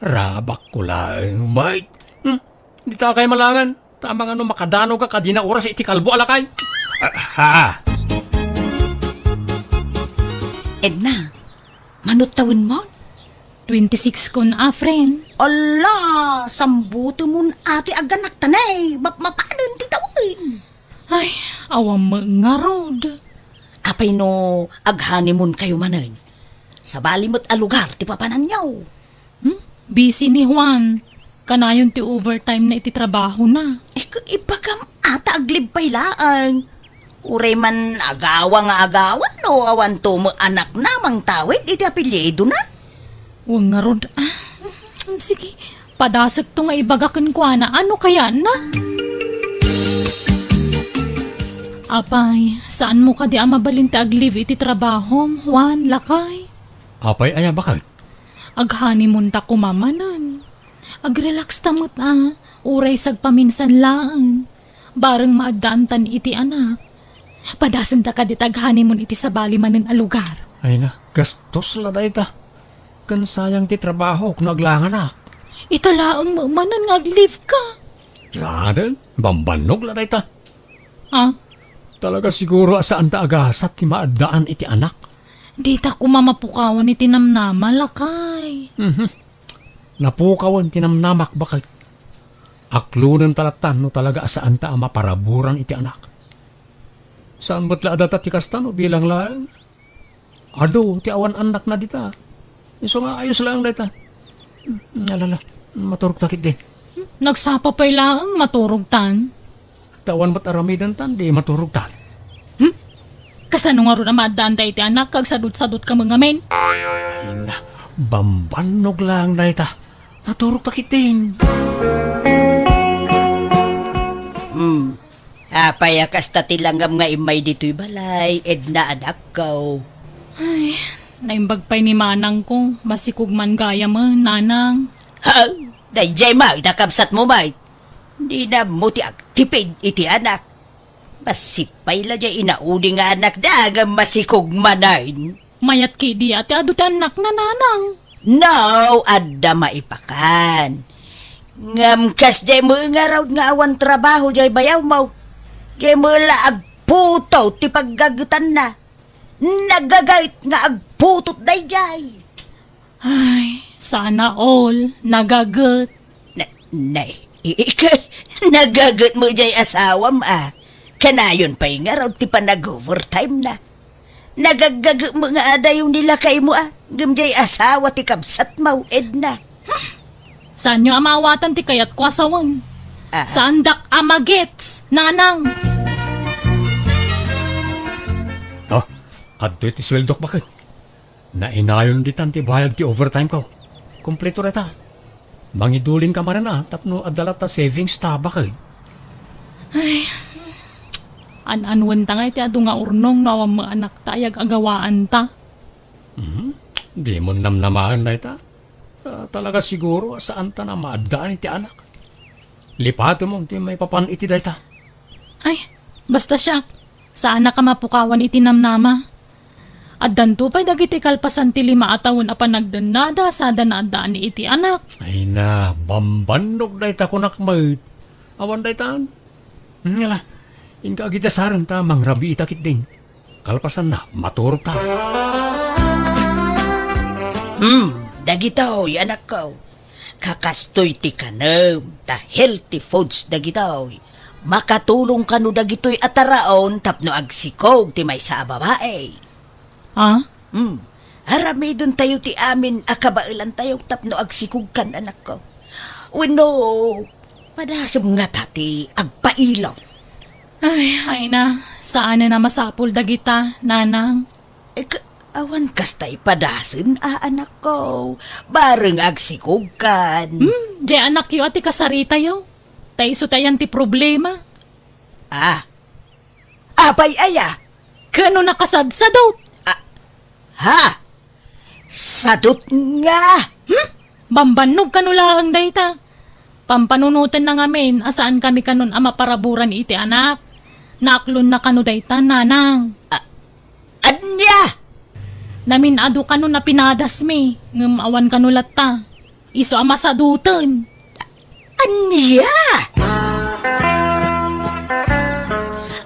Rabakko laeng, mate. Hmm? Di ta kay malangan. Tama nga no makadanog ka, kadina oras iti kalbo a lakay. Ah, ha? Edna, manut tawen mo? Twenty-six kon, a, friend. Ala, sambutemon a ti aganak tanay. Mapmapanen ti tawen. Ay, awan met ngarud. Apay no ag-honeymoon kayo manen? Sabali met a lugar ti papananyo. Hmm? Busy ni Juan. Kanayon ti overtime na iti trabaho na. Iku-, ibagam a ta ag-leave pay laeng. Uray man agawa nga agawa no awan to met anakna mangtawid iti apelyidona. Wen ngarud. Ah, sige, padasekto nga ibaga kenkuana. Ano kayatna? Apay, saanmo kadi a mabalin ti ag-leave iti trabahom, Juan, lakay? Apay aya, baket? Ag-honeymoon ta koma manen. Ag-relax ta met a, uray sagpaminsan laeng. Bareng maaddaantan iti anak. Padasenta kadi ta ag-honeymoon iti sabali manen a lugar. Ay na, gastos la dayta. Ken sayang ti trabahok no aglanganak. Ita laeng met manen nga ag-leave ka. Saanen, bambannog la dayta. Ah? Talaga siguro a saanta a gasat ti maaddaan iti anak. Dita koma mapukawan iti namnama, lakay. Mhm. Napukawen ti namnamak, baket. Aklonenta latta no talaga a saanta a maparaburan iti anak. Saan met la a data ti kasta no bilang laeng? Adu ti awan annakna dita. Isu nga ayos laeng dayta. Hmm, alala, maturog ta ketdi. Nagsapa pay laeng, maturog tan. Ta awan met aramidentan, di maturog tan. Hmm? Kasano ngarud a maaddaanta iti anak, kag sadut-sadut ka met ngamin? Ay na, bambannog laeng dayta. Maturog ta ketdin. Hmm. Apay a kasta ti langgam nga immay ditoy balay, Edna, anakko? Ay, naimbag pay ni manangko, masikog man gayamen, nanang. Ha? Daydiay met a kabsatmo, Mike? Dina ammo ti agtipid iti anak. Bassit pay la diay inaudi nga anakda ngem masikog manen. Mayat ketdi a ti adu ti annakna, nanang. No, adda maipakan. Ngem kasdiay met ngarud nga awan trabaho diay bayawmo. Diay met la agputot ti paggagetanna. Nagaget nga agputot daydiay. Ay, sana all nagaget. Na, na, i-, ika, nagaget met diay asawam a. Kanayon pay ngarud ti panag-overtime na. Nagaggaget met nga adayo ni lakaymo a, ngem diay asawa ti kabsatmo, Edna. Saanyo a maawatan ti kayatko a sawen. Aha. Saandak a magets, nanang. Ah, adtoy ti sueldok, baket. Nainayon ditan ti bayad ti overtime ko. Kompleto dayta. Mangidulinka manen a tapno adda latta savings ta, baket. Ay, an-anuen ta ngay ti adu nga urnong no awan met anakta a yag-agawaanta. Mhm. Dimon namnamaen dayta. Ah, talaga siguro a saanta a maaddaan iti anak. Lipatemon ti maipapan iti dayta. Ay, basta siak. Saannak a mapukawan iti namnama. Addanto pay dagiti kalpasan ti lima a tawen a panagdennada sada naaddaan iti anak. Ay na, bambannog dayta kunak met. Awan daytan. Ngala, inka agidasaren ta mangrabiita ketdin. Kalpasanna, maturogta. Hmm, dagitoy, anakko. Kakastoy ti kanem, ta healthy foods dagitoy. Makatulong kano dagitoy a taraon tapno agsikog ti maysa a babai. Ah? Hmm. Aramidentayo ti amin a kabaelantayo tapno agsikogkan, anakko. Wenno, padasem ngata ti agpailo. Ay, ay na, saanen a masapul dagita, nanang. Eh, ka-, awan kasta ipadasen a, anakko. Bareng agsikogkan. Hmm, diay anakyo a ti kasaritayo. Ta isu ti ayan ti problema. Ah. Apay aya? Kano nakasadsadot? Ah, ha? Sadot nga? Hmm? Bambannog kano laeng dayta. Pampanunotenna ngamin a saan kami kanon a maparaburan iti anak. Naaklonna kano dayta, nanang. Ah, ania? Namin-adu kano a pinadasmi, ngem awan kano latta. Isu a masadoten. Ania?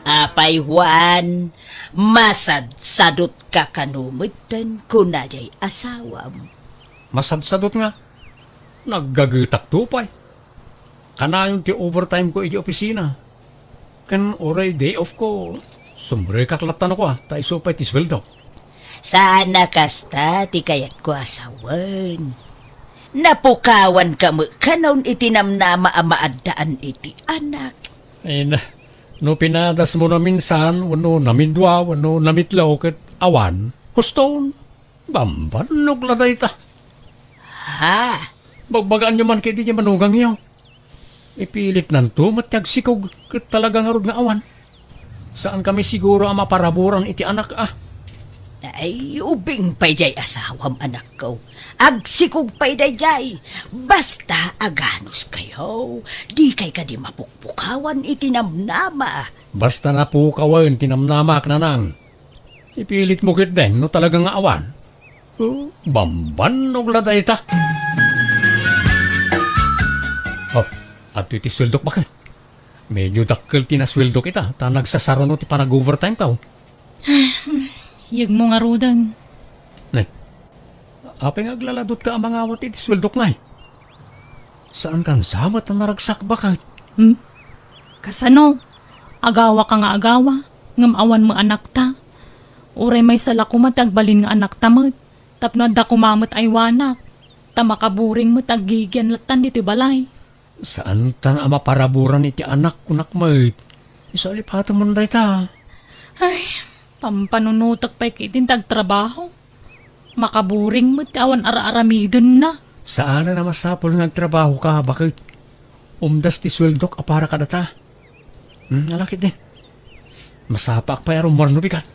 Apay, Juan, masadsadotka kano metten, kuna jay asawam. Masadsadot nga, naggagetakto pay. Kanayon ti overtime ko iti opisina. Ken uray day off ko, sumrekak latta no kua, ta isu pay ti sueldo. Saan a kasta ti kayatko a sawen. Napukawanka met kanon iti namnama a maaddaan iti anak. Ay na, no pinadasmo naminsan, wenno namindua, wenno namitlo, ket awan, huston, bambannog la dayta. Ha? Bagbagaanyo man ketdi ti manugangyo. Ipilitnanto met ti agsikog ket talaga ngarud nga awan. Saan kami siguro a maparaburan iti anak a. Ay, ubing pay jay asawam, anakko. Agsikog pay dayjay. Basta aganuskayo, dikay kadi mapukpukawan iti namnama. Basta napukawen ti namnamak, nanang. Ipilitmo ketdin no talaga nga awan. Oh, bambannog la dayta. Oh, adtoy ti sueldok, baket. Medyo dakkel ti nasueldok ita, ta nagsasaruno ti panag-overtime ka, oh. Yegmo ngaruden. Ne, apay nga aglaladotka a mangawat iti sueldok ngay? Saan kan sa met a naragsak, baket? Hmm? Kasano? Agawaka nga agawa, ngem awan met anakta. Uray maysa la koma ti agbalin nga anakta met, tapno adda koma met aywanak, ta makaburing met aggigian lattan ditoy balay. Saantan a maparaburan iti anak, kunak met. Isu a lipatemon dayta. Ay, pampanunotek pay ketdin ti agtrabaho. Makaburing met ti awan ara-aramidenna. Saanen a masapul nga agtrabahoka, baket. Umdas ti sueldok a para kadata. Hmm, ala ketdi. Masapaak pay a rummuar no bigat.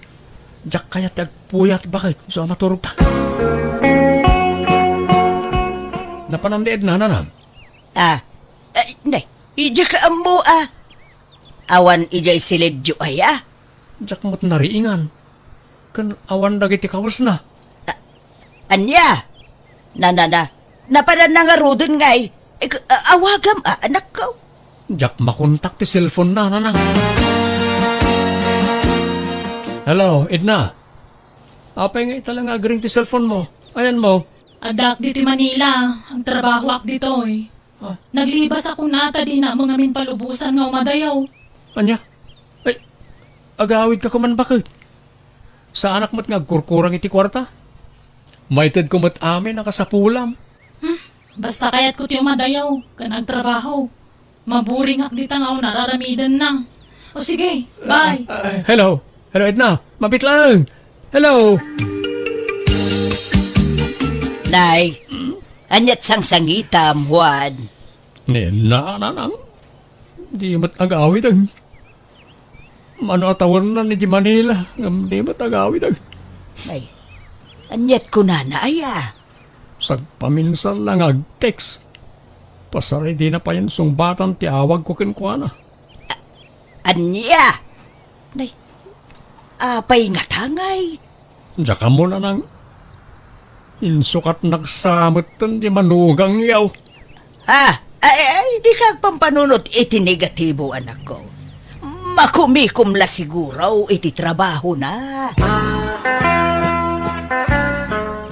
Diak kayat ti agpuyat, baket. Isu a maturogta. Napanan ni Edna, nanang? Ah, ay, nay, idiak ammo, ah. Awan idiay silidyo aya? Diak met nariingan. Ken awan dagiti kawesna. A-, ania? Na, na, na, napadanna ngaruden ngay. Ik-, a-, awagam a, anakko. Diak makontak ti cellphone-na, nanang. Hello, Edna. Apay nga ita la nga agring ti cellphone-mo? Ayanmo? Addaak ditoy Manila. Agtrabahoak ditoy. Ah. Naglibasakon a ta dinak met ngamin palubosan nga umadayo. Ania? Ay, agawidka koma, baket. Saanak met nga agkurkurang iti kuarta. Maitedko met amin a kasapulam. Hmm, basta kayatko ti umadayo ken agtrabaho. Maburingak dita nga awan ara-aramidenna. O sige, bye. Ah, hello. Hello, Edna. Mabiit laeng. Hello. Nay, aniat sangsangitam, Juan? Ni, na, na, na. Di met agawid, eh. Mano a tawennan iti Manila, ngem di met agawid, eh. Ay, aniat kunana aya? Sagpaminsan la nga ag-text. Pasaray dina payen sungbatan ti awagko kenkuana. A-, ania? Nay, Apay ngata ngay? Diak ammo, nanang. Insukatnak sa metten ti manugangyo. Ah, ay, ay, dika agpampanunot iti negatibo, anakko. Makumikom la siguro iti trabahona.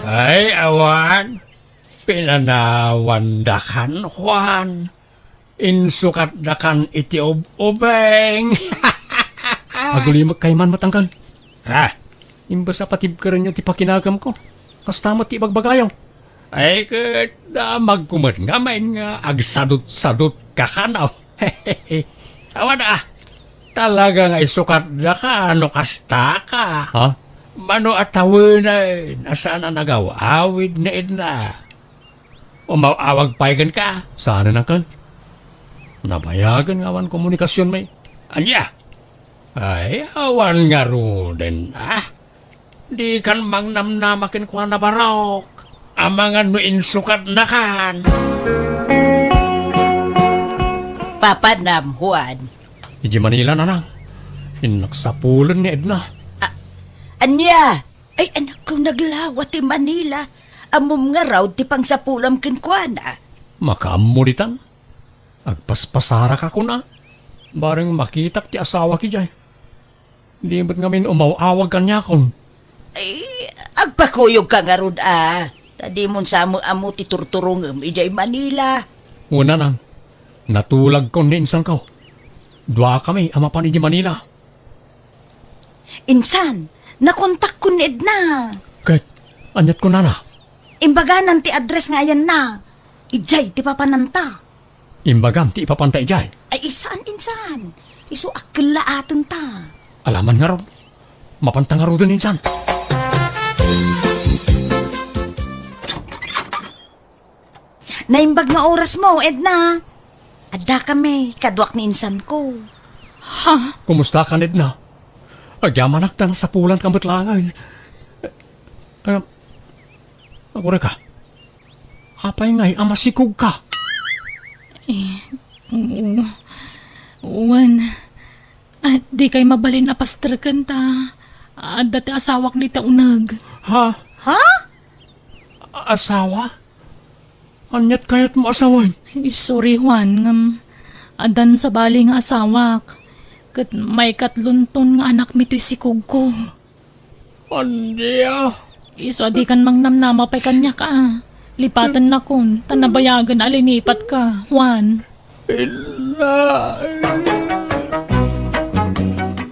Ay, awan. Pinanawandakan, Juan. Insukatdakan iti ub-ubeng. Agulimek kayman met, angkan. Ha? Imbes a patibkerenyo ti pakinagamko, kasta met ti ibagbagayo. Ay, ket damagko met ngamin nga agsadut-sadut ka kano. Awan a, talaga nga isukatdaka no kasta ka. Ha? Mano a tawenan a saan a nagaw-awid ni Edna? Umaw-awag pay kenka? Saan a nangken? Nabayagen nga awan komunikasionmi. Ania? Ay, awan ngaruden, ah. Dikan mangnamnama kenkuana, Barok. Amangan no insukatnakan. Papanam, Juan. Idiay Manila, nanang. Innak sapulen ni Edna. A-, ania? Ay, anakko, naglawa ti Manila. Ammom ngarud ti pangsapulam kenkuana. Makaammo ditan. Agpaspasaraka kuna. Bareng makitak ti asawak idiay. Di met ngamin umaw-awag kaniakon. Ay, agpakuyogka ngarud a. Ta dimon sa met ammo ti turturongem idiay Manila. Wen, nanang. Natulagkon ni insanko. Duakami a mapan idiay Manila. Insan, nakontakkon ni Edna. Ket, aniat kunana? Imbaganan ti address nga ayanna. Idiay ti papananta. Imbagam ti ipapanta idiay? Ay, saan, insan. Isu a kellaatenta. Alaman ngarud. Mapanta ngaruden, insan. Naimbag nga orasmo, Edna. Addakami, kaduak ni insanko. Ha? Kumustakan, Edna? Agyamanak ta nasapulanka met laengen. Ah, agurayka. Apay ngay a masikogka? Eh, u-, wen, ah, dikay mabalin a pastreken ta adda ti asawak dita uneg. Ha? Ha? Asawa? Aniat kayatmo a sawen? Sorry, Juan, ngem addan sabali nga asawak. Ket maikatlonton nga anakmi toy sikogko. Ania? Isu a dikan mangnamnama pay kaniak a. Lipatennakon, ta nabayagen a linipatka, Juan. Inna.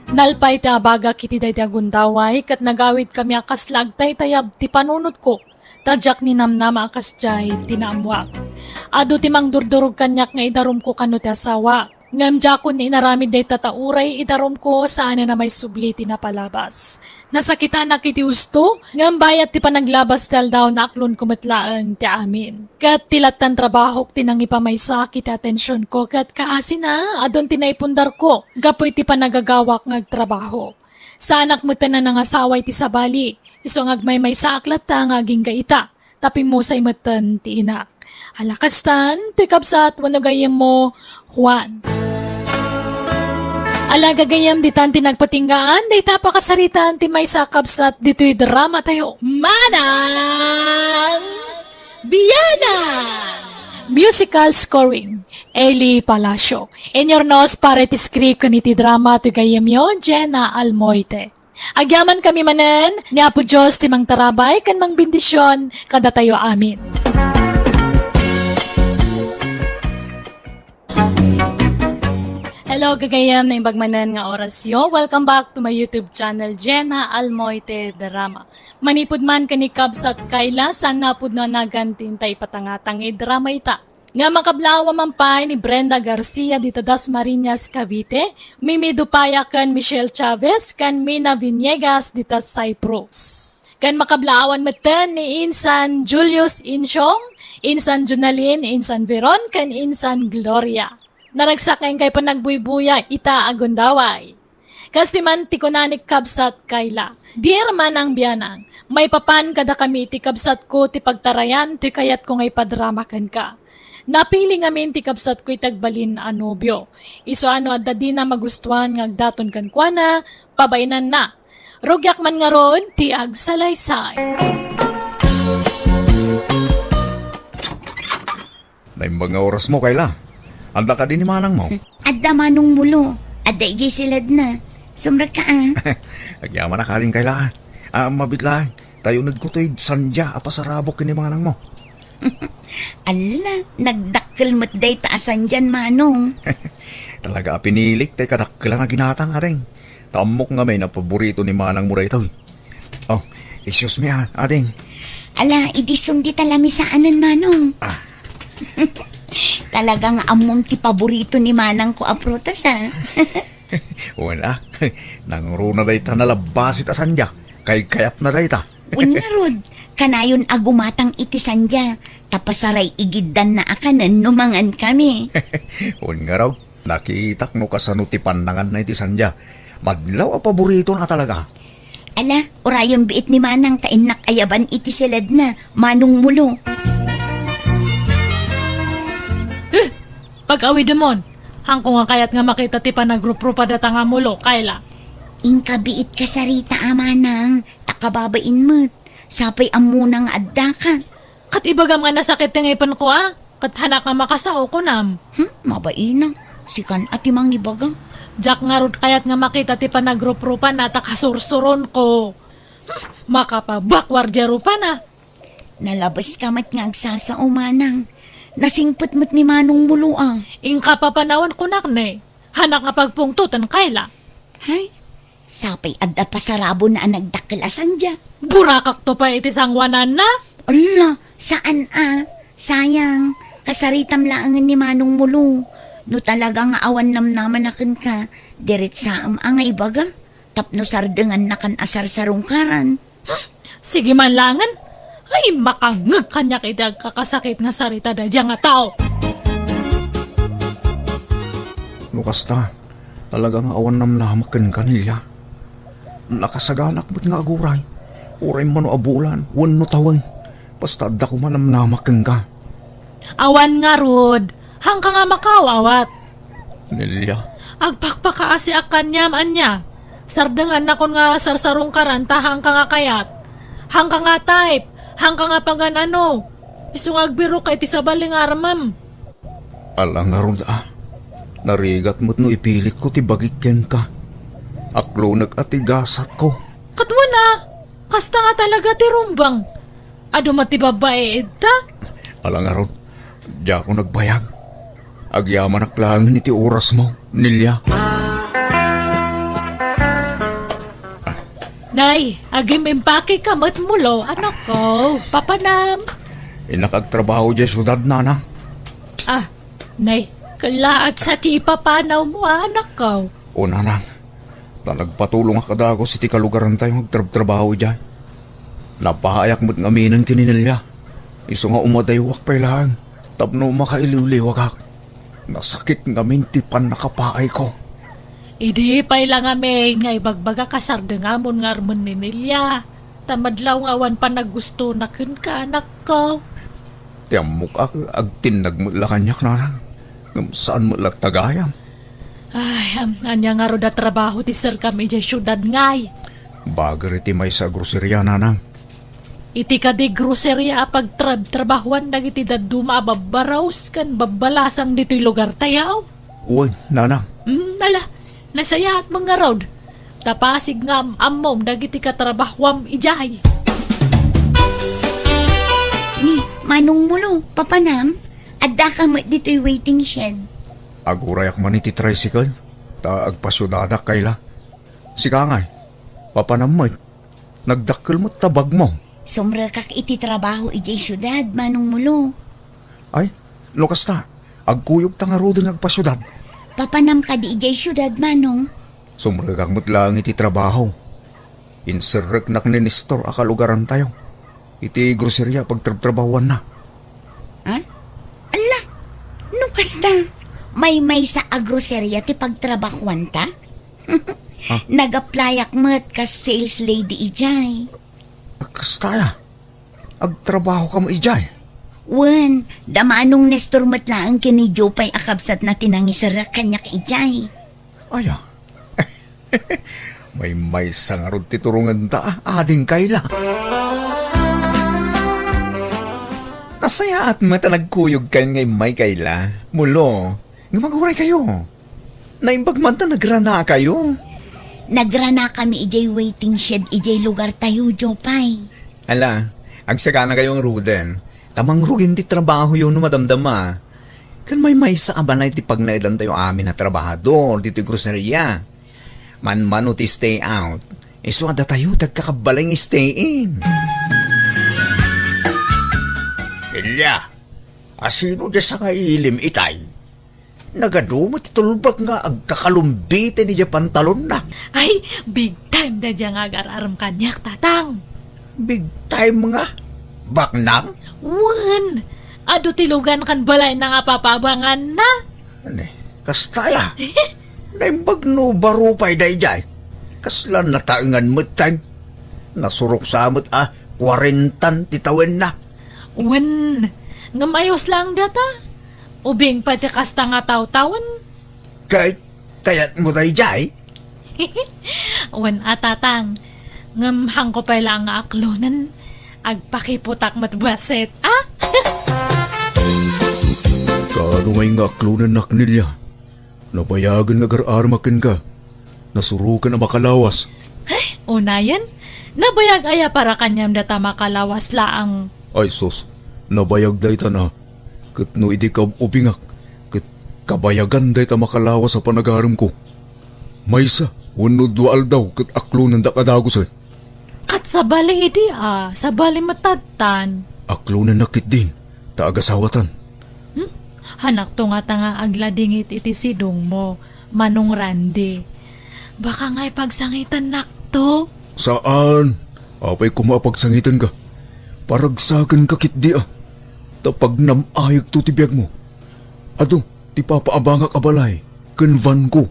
Nalpay ti abagak iti daydi a gundaway, ket nagawidkami a kasla agtaytayab ti panunotko. Ta diak ninamnama a kasdiay ti naammoak. Adu ti mangdurdurog kaniak nga idarumko kano ti asawa. Ngem diakon inaramid dayta ta uray idarumko saanen a maisubli ti napalabas. Nasakitanak iti husto, ngem bayat ti panaglabas ti aldaw, naaklonko met laeng ti amin. Ket ti lattan trabahok ti nangipamaysaak iti atensionko ket kaasina, adun ti naipundarko gapu iti panagagawak nga agtrabaho. Saanak metten a nangasawa iti sabali, isu nga agmaymaysaak latta nga agingga ita, ta pimmusay metten ti inak. Ala kastan, toy kabsat wenno gayyemmo, Juan. Ala gagayyem, ditan ti nagpatinggaan, dayta pakasaritaan ti maysa a kabsat ditoy drama tayo. Manang Biana! Musical scoring, Eli Palacio. Inyurnos para iti script ken iti drama toy gayyemyo, Jenna Almoite. Agyamankami manen, ni Apo Dios ti mangtarabay ken mangbendision kadatayo amin. Hello, gagayyem, naimbag manen nga orasyo. Welcome back to my YouTube channel, Jenna Almoite Drama. Manipud man ken ni Kabsat Kayla, saan napudno a naganti ta ipatangtang ti drama ita. Nga makablaawan man pay ni Brenda Garcia dita Dasmariñas, Cavite, Mimi Dupaya ken Michelle Chavez ken Mina Viniegas dita Cyprus. Ken makablaawan metten ni Insan Julius Insyong, Insan Jonalyn, Insan Veron, ken Insan Gloria. Naragsak nga inkay panagbuybuya ita a gundaway. Kas ti man ti kuna ni Kabsat Kayla, "Dear Manang Bianang, maipapan kadakami iti kabsatko ti pagtarayan toy kayatko nga ipadrama kenka. Napili ngamin ti kabsatko iti agbalin a nobio. Isu a no adda dina magustuan nga agdaton kenkuana, pabainanna. Rugiak man ngarud ti agsalaysay. Naimbag nga orasmo, Kayla. Adda kadi ni manangmo? Adda, Manong Mulo. Adda idiay siledna. Sumrekka, a. Agyamanak, Ading Kayla. A, mabiit laeng. Ta unegko toy sandia a pasarabok ken ni manangmo. Alla, nagdakkel met dayta a sandian, Manong. Talaga a pinilik tay kadakkelan a ginatang, Ading. Ta ammok ngamin a paborito ni manangmo daytoy. Oh, excuse me, a, Ading. Ala, idi isun dita lamisaanen, Manong. A. Talaga nga ammom ti paborito ni manangko a prutas, a. Wen, a. Nangruna dayta nalabbasit a sandia. Kaykayatna dayta. Wen ngarud, kanayon a gumatang iti sandia, ta pasaray-igiddanna a kanen no mangankami. Wen ngarud, nakitak no kasano ti pannanganna iti sandia. Madlaw a paboritona talaga. Ala, urayen biit ni manang ta innak ayaban iti siledna, Manong Mulo. Eh, pag-awidemon, haanko nga kayat nga makita ti panagruprupa data nga mulo, Kayla. Inka biit kasarita a manang, ta kababain met. Sapay ammona nga addaka. Ket ibagam nga nasakit ti ngipenko, a? Ket haanak nga makasao, kunam. Hmm, mabain a. Sikan a ti mangibaga. Diak ngarud kayat nga makita ti panagruprupan a ta kasursuronko. Hmm, makapabakwar diay rupan, a. Nalabeska met nga agsasao, manang. Nasingpet met ni Manong Mulo, a. Inka papanawen kunak ne. Haanak nga pagpungtoten, Kayla. Hay, sapay adda pasarabona a nagdakkel a sandia. Burakakto pay iti sangoananna? Ala, saan a. Sayang, kasaritam laengen ni Manong Mulo. No talaga nga awan namnamana kenka, diretsaem a nga ibaga. Tapno sardengannakan a sarsarungkaran. Sige man laengen. Ay, makangngeg kaniak iti agkakasakit nga sarita daydiay nga tao. No kasta, talaga nga awan namnamak kenka, Nelia. Nakasaganak met nga aguray. Uray mano a bulan, wenno tawen. Basta adda koma namnamak kenka. Awan ngarud, haanka nga makaawawat. Nelia. Agpakpakaasiak kaniam, ania? Sardengannakon nga sarsarungkaran ta haanka nga kayat. Haanka nga type, haanka nga pagan-ano. Isu nga agbirokka iti sabali nga armem. Ala ngarud a. Narigat met no ipilitko ti bagik kenka. Aklonek a ti gasatko. Ket wen a, kasta nga talaga ti rumbeng. Adu met ti babbai ita? Ala ngarud, diakon agbayag. Agyamanak laengen iti orasmo, Nelia. Nay, agim-impakeka met mulo, anakko. Papanam. Innak agtrabaho diay siudad, nanang. Ah, nay, kellaat sa ti ipapanawmo, anakko. O, nanang, ta nagpatulongak a dagus iti kalugarantayo nga agtrabtrabaho idiay. Napaayak met ngaminen ken ni Nelia. Isu nga umadaywak pay laeng tapno makailiwliwagak. Nasakit ngamin ti pannakapaayko. Idi pay la ngamin nga ibagbagak a sardengamon nga armen ni Nelia, ta madlaw nga awan panagustona kenka, anakko. Ti ammok a, agtinnag met la kaniak, nanang, ngem saan met latta gayam. Ay, am, ania ngarud a trabaho ti serkam idiay siudad ngay? Bager iti maysa a groseria, nanang. Iti kadi groseria a pagtrab-trabahoan dagiti dadduma a babbarus ken babbalasang ditoy lugartayo? Wen, nanang. Mm, ala, nasayaat met ngarud. Ta pasig nga am-ammom dagiti katrabahoam idiay. Ni, Manong Mulo, papanam, addaka met ditoy waiting shed. Agurayak man iti tricycle, ta agpasiudadak, Kayla. Sika ngay, papanam met, nagdakkel met ta bagmo. Sumrekak iti trabaho idiay siudad, Manong Mulo. Ay, no kasta, agkuyogta ngaruden nga agpasiudad. Papanam kadi idiay siudad, Manong? Sumrekak met laeng iti trabaho. Inserreknak ni Nestor a kalugarantayo iti groseria a pagtrabtrabahoanna. Ha? Ala, no kasta, maymaysa a groseria ti pagtrabahoanta? Ah. Nag-applyak met kas sales lady idiay. Kasta aya? Agtrabaho ka mo idiay? Wen, da Manong Nestor met laeng ken ni Jopay a kabsatna ti nangiserrek kaniak idiay. Aya? Maymaysa ngarud ti turongenta, ading Kayla. Nasayaat met a nagkuyogkayon nga immay, Kayla. Mulo, nga maguraykayo. Naimbag man ta nagranakayo. Nagranakami idiay waiting shed idiay lugartayo, Jopay. Ala, agsaganakayo ngaruden. Ta mangrugin ti trabahoyo no madamdama. Ken maymaysa a balay ti pagnaedantayo amin a trabahador ditoy groceria. Manmano ti stay out, isu a datayo ti agkakabbalay nga stay in. Elia, asino diay sangailim itay? Nagadu met ti tulbak nga agkakalumbiten idiay pantalonna. Ay, big time daydiay nga agar-arem kaniak, Tatang. Big time nga? Baknang? Wen, adu ti lugan ken balayna nga papaabanganna. Ani, kasta aya? Naimbag no baro pay daydiay. Kasla nataengan met time. Nasurok sa met a kuarentan ti tawenna. Wen, ngem ayos laeng data. Ubing pay ti kasta nga tawtawen. Kay, kayatmo daydiay? Wen a, Tatang. Ngem haanko pay laeng nga aklonen. Agpakiputak met bassit, a? Kaano ngay nga aklonennak, Nelia? Nabayagen nga agar-aremak kenka. Nasuroken a makalawas. Ay, unayen? Nabayag aya para kaniam data makalawas laeng? Ay sus, nabayag daytan a. Ket no idi kaub-ubingak, ket kabayagan dayta makalawas a panagaremko. Maysa wenno dua aldaw ket aklonendak a dagusen. Ket sabali idi a, sabali met tattan. Aklonennak ketdin, ta agasawatan. Hmm? Hanakto ngata nga agladingit iti sidongmo, Manong Randy. Baka ngay pagsangitennakto? Saan? Apay koma a pagsangitenka? Paragsakenka ketdi a. Ta pagnam-ayekto ti biagmo. Adu, ti papaabangak a balay ken vanko.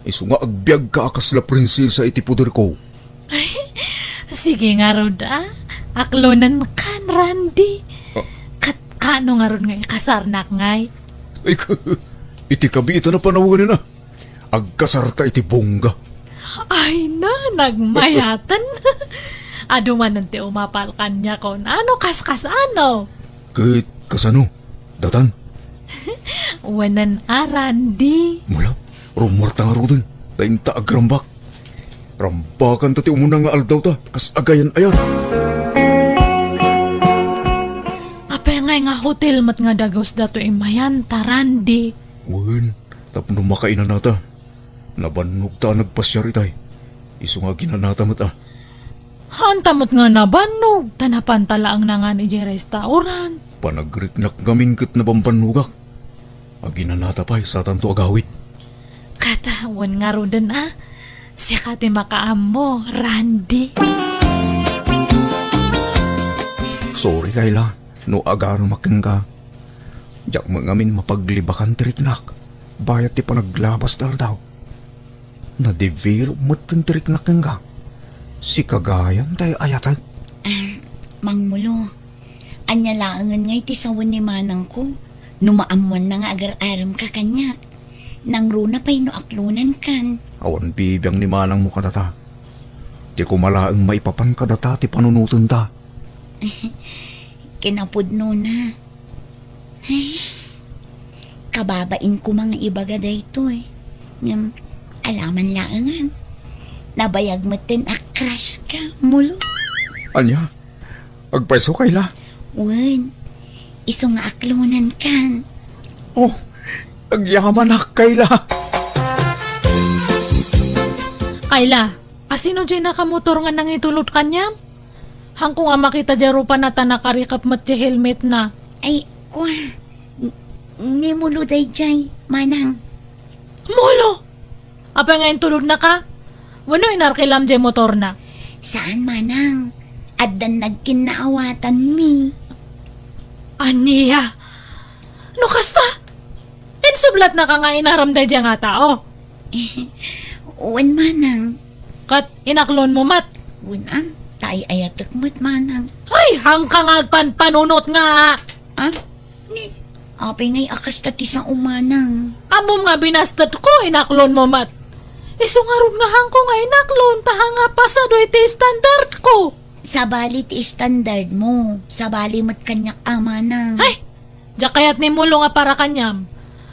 Isu nga agbiagka a kasla prinsesa iti poderko. Sige ngarud a, aklonenkan, Randy. Ah. Ket kaano ngarud nga ikasarnak ngay? Ay, iti kabiitan a panawenen a. Agkasarta iti bongga. Ay na, nagmayaten. Adu manen ti umapal kaniak, no kasano? Ket kasano? Datan? Wen a, Randy. Mula, rummuarta ngaruden, ta inta agrambak. Rambakanta ti umuna nga aldawta, kas agayan-ayan. Apay ngay nga hotel met nga dagus datoy immayan ta, Randy? Wen, tapno makainanata. Nabannogta a nagpasiar itay. Isu nga aginanata met a. Haanta met nga nabannog, ta napanta laeng nangan idiay restaurant. Panagriknak ngamin ket nabambannogak. Aginanata pay satanto agawid. Ket wen ngaruden a, sika ti makaammo, Randy. Sorry, Kayla, no agarumak kenka. Diak met ngamin mapaglibakan ti riknak, bayat ti panaglabas ti aldaw. Na-develop metten ti riknak kenka. Sika gayam ti ay-ayatek. Ah, Mangmulo, ania laengen ngay ti sawen ni manangko no maammoanna nga agar-aremka kaniak? Nangruna pay no aklonenkan. Awan bibiang ni manangmo kadata. Ti koma laeng maipapan kadata ti panunotenta. Kinapudnona. Ay, kababain koma nga ibaga daytoy. Ngem, alaman laengan. Nabayag metten a crush ka, Mulo. Ania? Agpayso, Kayla? Wen, isu nga aklonenkan. Oh, agyamanak, Kayla. Kayla, asino diay nakamotor nga nangitulod kaniam? Haanko nga makita diay rupana ta nakarikep met ti helmetna. Ay, kua. N-, ni Mulo daydiay, manang. Mulo! Apay nga intulodnaka? Wenno inarkilam diay motorna? Saan, manang. Addan nagkinnaawatanmi. Ania? No kasta, insublatnaka nga inaram daydiay nga tao? Wen, manang. Ket inaklonmo met? Wen, a, ta ay-ayatek met, manang. Ay, haanka nga agpanpanunot nga! Ah? Ni, apay ngay a kasta ti sao, manang? Ammom nga binastetko, inaklonmo met. Isu ngarud nga haanko nga inaklon, ta haan nga pasado iti standardko. Sabali ti standardmo, sabali met kaniak a, manang. Ay! Diak kayat ni Mulo nga para kaniam.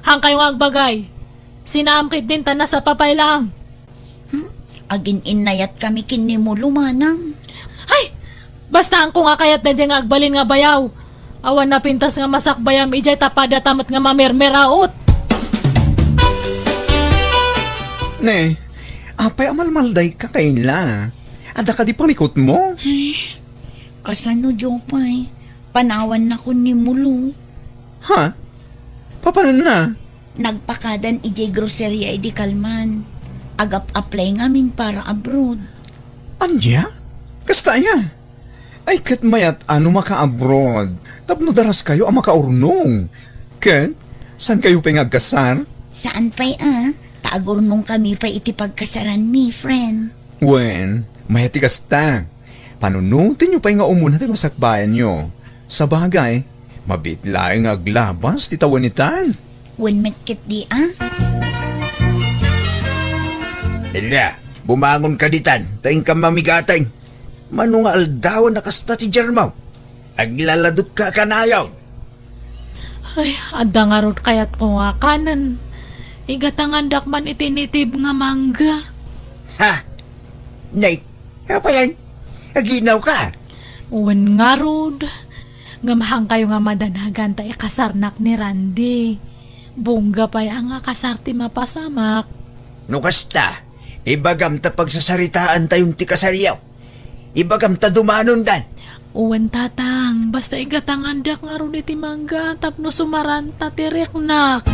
Haankayo nga agbagay. Sinaam ketdin ta nasapa pay laeng. Hmm? Agin-innayatkami ken ni Mulo, manang. Ay! Basta haanko nga kayat daydiay nga agbalin nga bayaw. Awan napintas nga masakbayam idiay ta padata met nga mamermeraot. Ne, apay a malmaldayka, Kayla? Adda kadi parikutmo? Ay, kasano, Jopay? Panawannakon ni Mulo. Ha? Papanonna? Nagpakadan idiay groceria idi kalman. Agap-apply ngamin para abroad. Ania? Kasta aya? Ay, ket mayat a no maka-abroad tapno daraskayo a makaurnong. Ket, saankayo pay nga agkasar? Saan pay a, ta agurnongkami pay iti pagkasaranmi, friend. Wen, mayat ti kasta. Panunotenyo pay nga umuna ti masakbayanyo. Sabagay, mabiit laeng nga aglabas ti tawen itan. Wen met ketdi a. Nelia, bumangonka ditan, ta inkam mamigateng. Mano nga aldawen a kasta ti diarmo? Aglaladutka a kanayon. Ay, adda ngarud kayatko nga kanen. Igatangandak man iti native nga mangga. Ha? Nay, apayan? Aginawka? Wen ngarud. Ngem haankayo nga madanagan ta ikasarnak ni Randy. Bungga pay a nga kasar ti mapasamak. No kasta, ibagam ta pagsasaritaantayon ti kasaryo. Ibagam ta dumanondan. Wen, Tatang, basta igatangandak ngarud iti mangga tapno sumaranta ti riknak.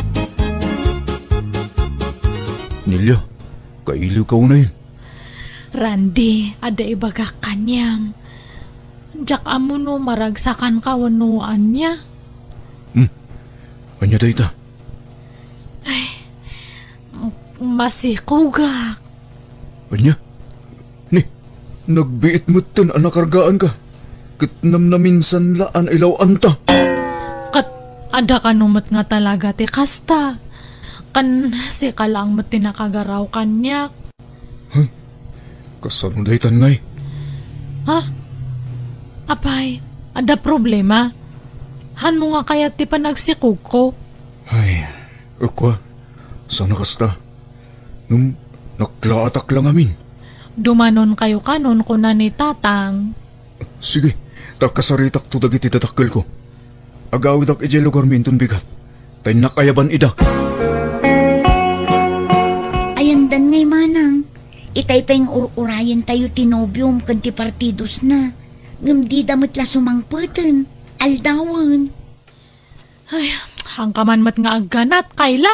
Nelia, kailiwka unayen. Randy, adda ibagak kaniam. Diak ammo no maragsakanka wenno ania. Hmm. Ania dayta? Ay, masikogak. Ania? Ni, nagbiit metten a nakargaanka. Ket namnaminsan la a nailaw-anta. Ket adda kano met nga talaga ti kasta. Ken sika laeng met ti nakagaraw kaniak. Hay, kasano daytan ngay? Ha? Apay, adda problema? Hanmo nga kayat ti panagsikogko? Ay, ukwa, saan a kasta. Ngem naklaatak la ngamin. Dumanonkayo kanon, kuna ni Tatang. Sige, ta kasaritakto dagiti dadakkelko. Agawidak idiay lugarmi inton bigat, ta innak ayaban ida. Ayandan ngay, manang. Itay pay nga ur-urayentayo ti nobiom ken ti partidosna. Ngem dida met la sumangpeten. Aldawen. Ay, haanka man met nga agganat, Kayla.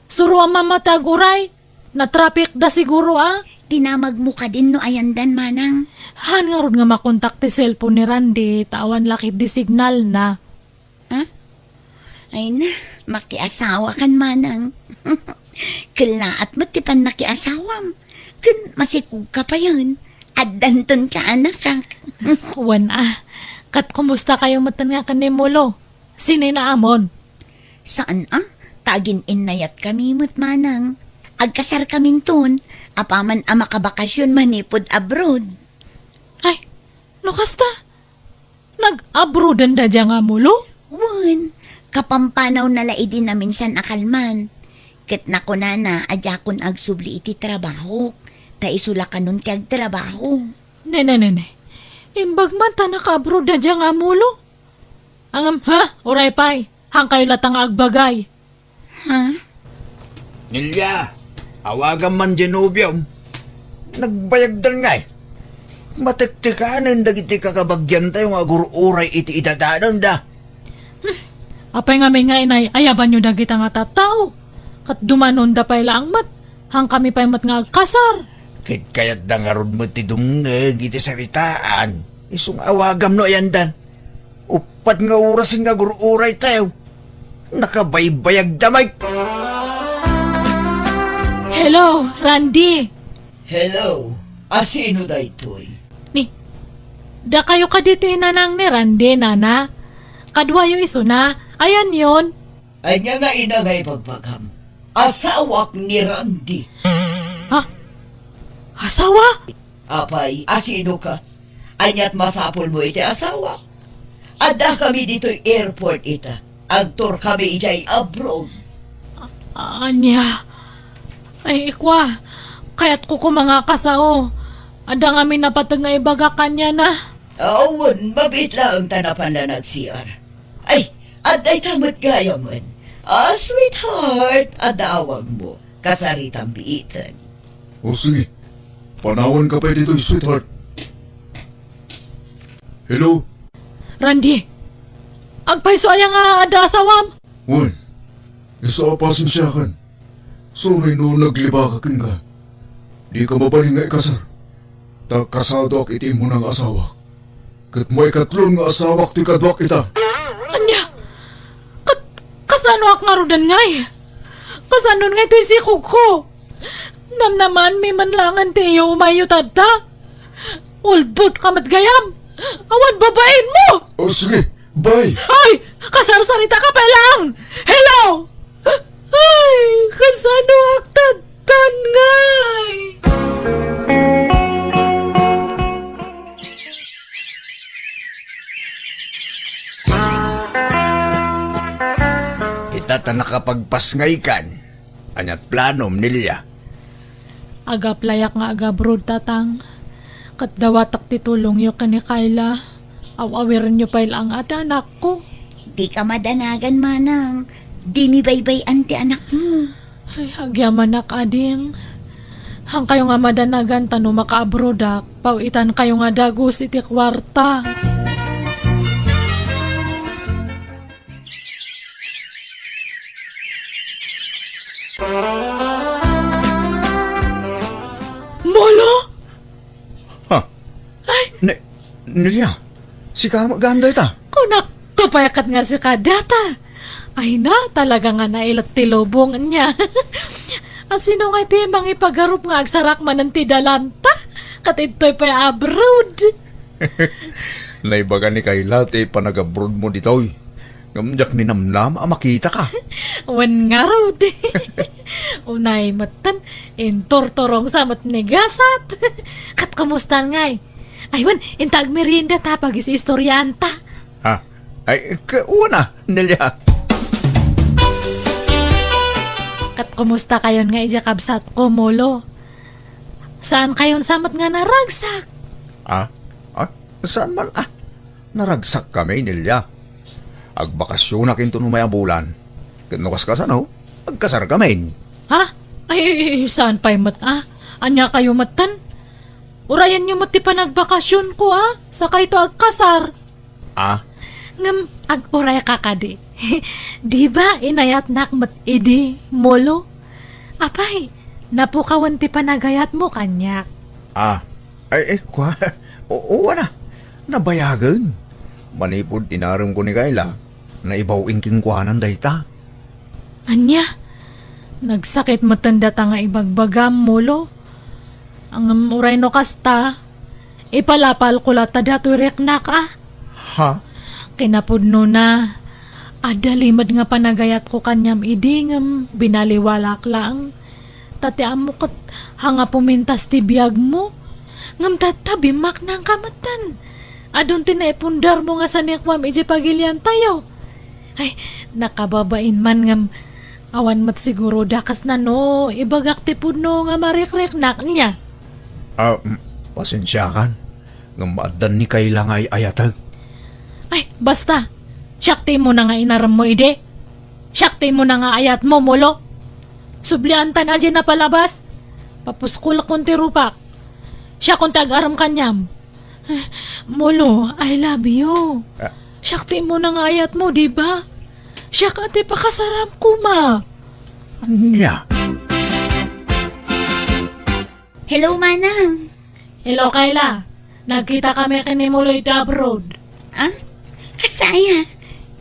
Suroam man met ti aguray. Natrapikda siguro a. Dinamagmo kadin no ayandan, manang. Haan ngarud nga makontak ti cellphone ni Randy ta awan la ketdi signalna. Ha? Ay na, makiasawakan, manang. Kellaat met ti pannakiasawam. Ken masikogka payen. Addantonka, anakak. Wen a. Ket kumustakayo metten nga ken ni Mulo? Sininaamon? Saan a, ta agin-innayatkami met, manang. Agkasarkaminton, apaman a makabakasyon manipud abroad. Ay, no kasta, nag-abroaden da dia nga Mulo? Wen, kapampanawna la idi naminsan a kalman. Ket nakunana a diakon agsubli iti trabahok, ta isu la kanon ti agtrabaho. Ne, ne, ne, ne. Imbag man ta naka-abroad da dia nga Mulo. Ngem, ha? Uray pay. Haankayo latta nga agbagay. Ha? Nelia, awagam man diay nobiom. Nagbayagdan ngay. Matektekanen dagiti kakabagiantayo nga agur-uray iti idadanonda. Hmm. Apay ngamin nga inay-ayabanyo dagita nga tattao? Ket dumanonda pay laeng met. Haankami pay met nga agkasar. Ket kayatda ngarud met ti dumngeg iti saritaan. Isu nga awagam no ayandan. Uppat nga orasen nga agur-uraytayo. Nakabaybayagda met. Hello, Randy. Hello. A sino daytoy? Ni, dakayo kadi ti nanang ni Randy, nana? Kaduayo isuna. Ayanyon? Ania nga ina nga ibagbagam? Asawak ni Randy. Asawa? Apay, asino ka? Ania't masapulmo iti asawa? Addakami ditoy airport ita. Agtour kami idiay abroad. A-, ania? Ay, ikwa, kayatko koma nga kasao. Adda ngamin napateg nga ibagak kaniana. Awan, mabiit laeng ta napan la nag-C R. Ay, adda ita met gayamen. Ah, sweetheart, adda awagmo. Kasaritam biiten. O sige, panawanka pay ditoy, sweetheart. Hello? Randy, agpayso aya nga adda asawam? Wen, isu a pasensiakan. Sorry no naglibakak kenka. Dika mabalin nga ikasar. Ta kasadoak iti immuna nga asawak. Ket maikatlon nga asawak ti kaduak ita. Ania? Kat-, kasanoak ngaruden ngay? Kasano ngay toy sikogko? Namnamaanmi man laengen ti iyo umayyo tatta? Ulbodka met gayam! Awan babainmo! O, sige, bye! Ay! Kasarsarita ka pay laeng! Hello! Ay! Kasanoak tattan ngay? Ita ta nakapagpasngaykan. Ania't planom, Nelia? Agaplayak nga agabroad, Tatang. Ket dawatek ti tulongyo ken ni Kayla. Aw-awirenyo pay laeng a ti anakko. Dika madanagan, Manang. Dimi baybay-an ti anakmo. Ay, agyamanak, ading. Hankayo nga madanagan ta no makaabroadak, paw-itankayo nga dagus iti kuarta. Molo? Ha? Ay! Ne-, Nelia, sika met gayam dayta? Kunakto pay ket nga sika dayta. Ay na, talaga nga nailet ti lubong niya. Asino nga iti mangipagarup nga agsarak manen ti dalanta? Ket ditoy pay abroad. Naibaga ni Kayla ti panagabroadmo ditoy. Ngem diak ninamnama a makitaka. Wen ngarud. Unay metten, inturturongsa met ni gasat. Ket kumusta ngay? Ay, wen, inta agmerienda ta pagis-istoriaanta. Ha? Ay, k-, wen a, Nelia. Ket kumusta kayon nga idiay kabsatko, Molo? Saan kayon sa met nga naragsak? Ah? Ah? Saan man a? Naragsak kami, Nelia. Agbakasyonak inton umay a bulan. Ket no kaskasano, agkasar kami. Ha? Ay, saan pay met a? Ania kayo metten? Urayenyo met ti panagbakasyonko a, sakayto agkasar. Ah? Ngem ag-urayka kadi. Di ba inayatnak met idi, Molo? Apay, napukawen ti panagayatmo kaniak. Ah, ay, ay, kua, oo, ana, nabayagen. Manipud inaremko ni Kayla, naibaw-ing kenkuana dayta. Ania? Nagsakit metten dayta nga ibagbagam, Molo. Ngem uray no kasta, ipalapalko latta datoy riknak a. Ha? Kinapudnona, adda limed nga panagayatko kaniam idi ngem binaliwalak laeng. Ta ti ammo ket hanga pumintas ti biagmo. Ngem tatta, bimmaknangka metten. Adun ti naipundarmo nga sanikuam idiay pagiliantayo. Ay, nakababain man ngem awan met siguro dakesna no ibagak ti pudno nga marikriknak nia. Ah, mm, pasensiakan. Ngem addan ni Kayla nga ay-ayateg. Ay, basta. Siak ti immuna nga inaremmo idi. Siak ti immuna nga ayatmo, Molo. Sublianta a diay napalabas. Papuskolkon ti rupak. Siakon ti agarem kaniam. Molo, I love you. Ah. Siak ti immuna nga ayatmo, di ba? Siak a ti pakasaram koma. Ania? Hello, Manang. Hello, Kayla. Nagkita kami ken ni Molo iti abroad. Ah? Kasta aya?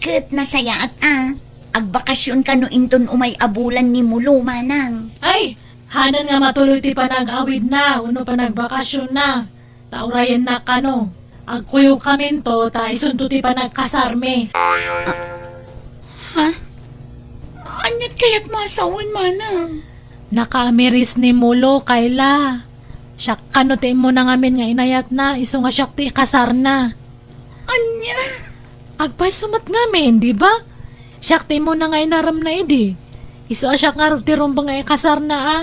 Ket nasayaat a. Agbakasyon kano inton umay a bulan ni Molo, Manang? Ay, hanan nga matuloy ti panag-awidna wenno panagbakasyonna. Ta urayennak kano. Agkuyogkaminto ta isunto ti panagkasarmi. Ha? Ania't kayatmo a sawen, Manang? Nakaamiris ni Molo, Kayla. Siak kano ti immuna ngamin nga inayatna, isu nga siak ti ikasarna. Ania? Agpayso met ngamin, di ba? Siak ti immuna nga inaremna idi. Isu a siak ngarud ti rumbeng nga ikasarna a.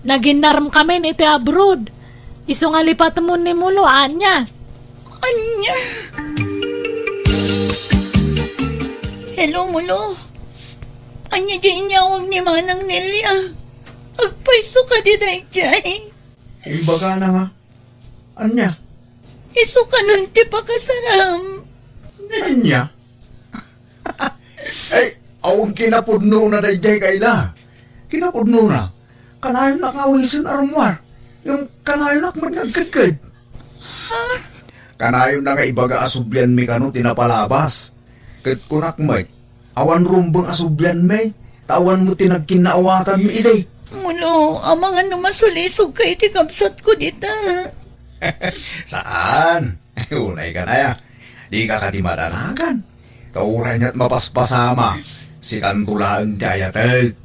Naginnarem kamin iti abroad. Isu nga lipatemon ni Mulo, ania? Ania? Hello, Mulo. Ania diay inyawag ni Manang Nelia? Agpayso kadi daydiay? Imbagana nga. Ania? Isu kanon ti pakasaram. Ania? Ay, awan kinapudnona daydiay, Kayla. Kinapudnona. Kanayon nga awisen a rummuar. Yung kanayon met nga agkedked. Kanayon na nga ibaga a sublianmi kano ti napalabas. Ket kunak met, awan rumbeng a sublianmi, ta awan met ti nagkinnaawatanmi idi. Mulo, amangan no masulisogka iti kabsatko dita. Saan? Unay ka na ya. Di ka kadi madanagan. Ta uray met mapaspasama, sikanto laeng ti ayatek.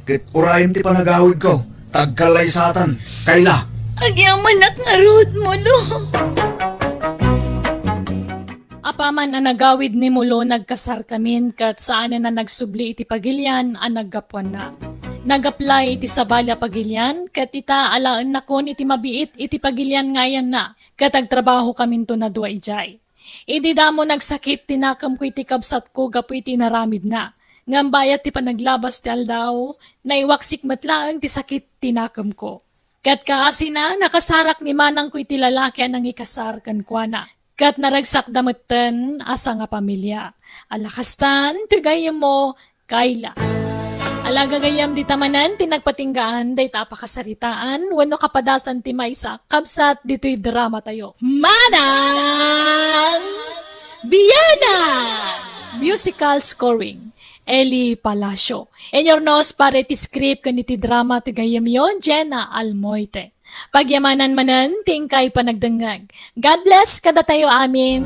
Ket urayem ti panagawidko, ta agkallaysatan, Kayla. Agyamanak ngarud, Mulo. Apaman a nagawid ni Mulo, nagkasarkamin ket saanen a nagsubli iti pagilian a naggapuanna. Nag-apply iti sabali a pagilian ket ita alaennakon iti mabiit iti pagilian nga ayanna ket agtrabahokaminton a dua idiay. Idi damo nagsakit ti nakemko iti kabsatko gapu iti inaramidna. Ngem bayat ti panaglabas ti aldaw, naiwaksik met laeng ti sakit ti nakemko. Ket kaasina, nakasarak ni manangko iti lalaki a nangikasar kenkuana. Ket naragsakda metten a sangapamilia. Ala kastan, ti gayyemmo, Kayla. Ala gagayyem, dita manen ti nagpatinggaan dayta a pakasaritaan wenno kapadasan ti maysa a kabsat ditoy dramatayo. Manang Biana! Musical scoring, Eli Palacio. Inurnos para iti script ken iti drama ti gayyemyo, Jenna Almoite. Pagyamanan manen ti inkay panagdengngeg. God bless kadatayo amin.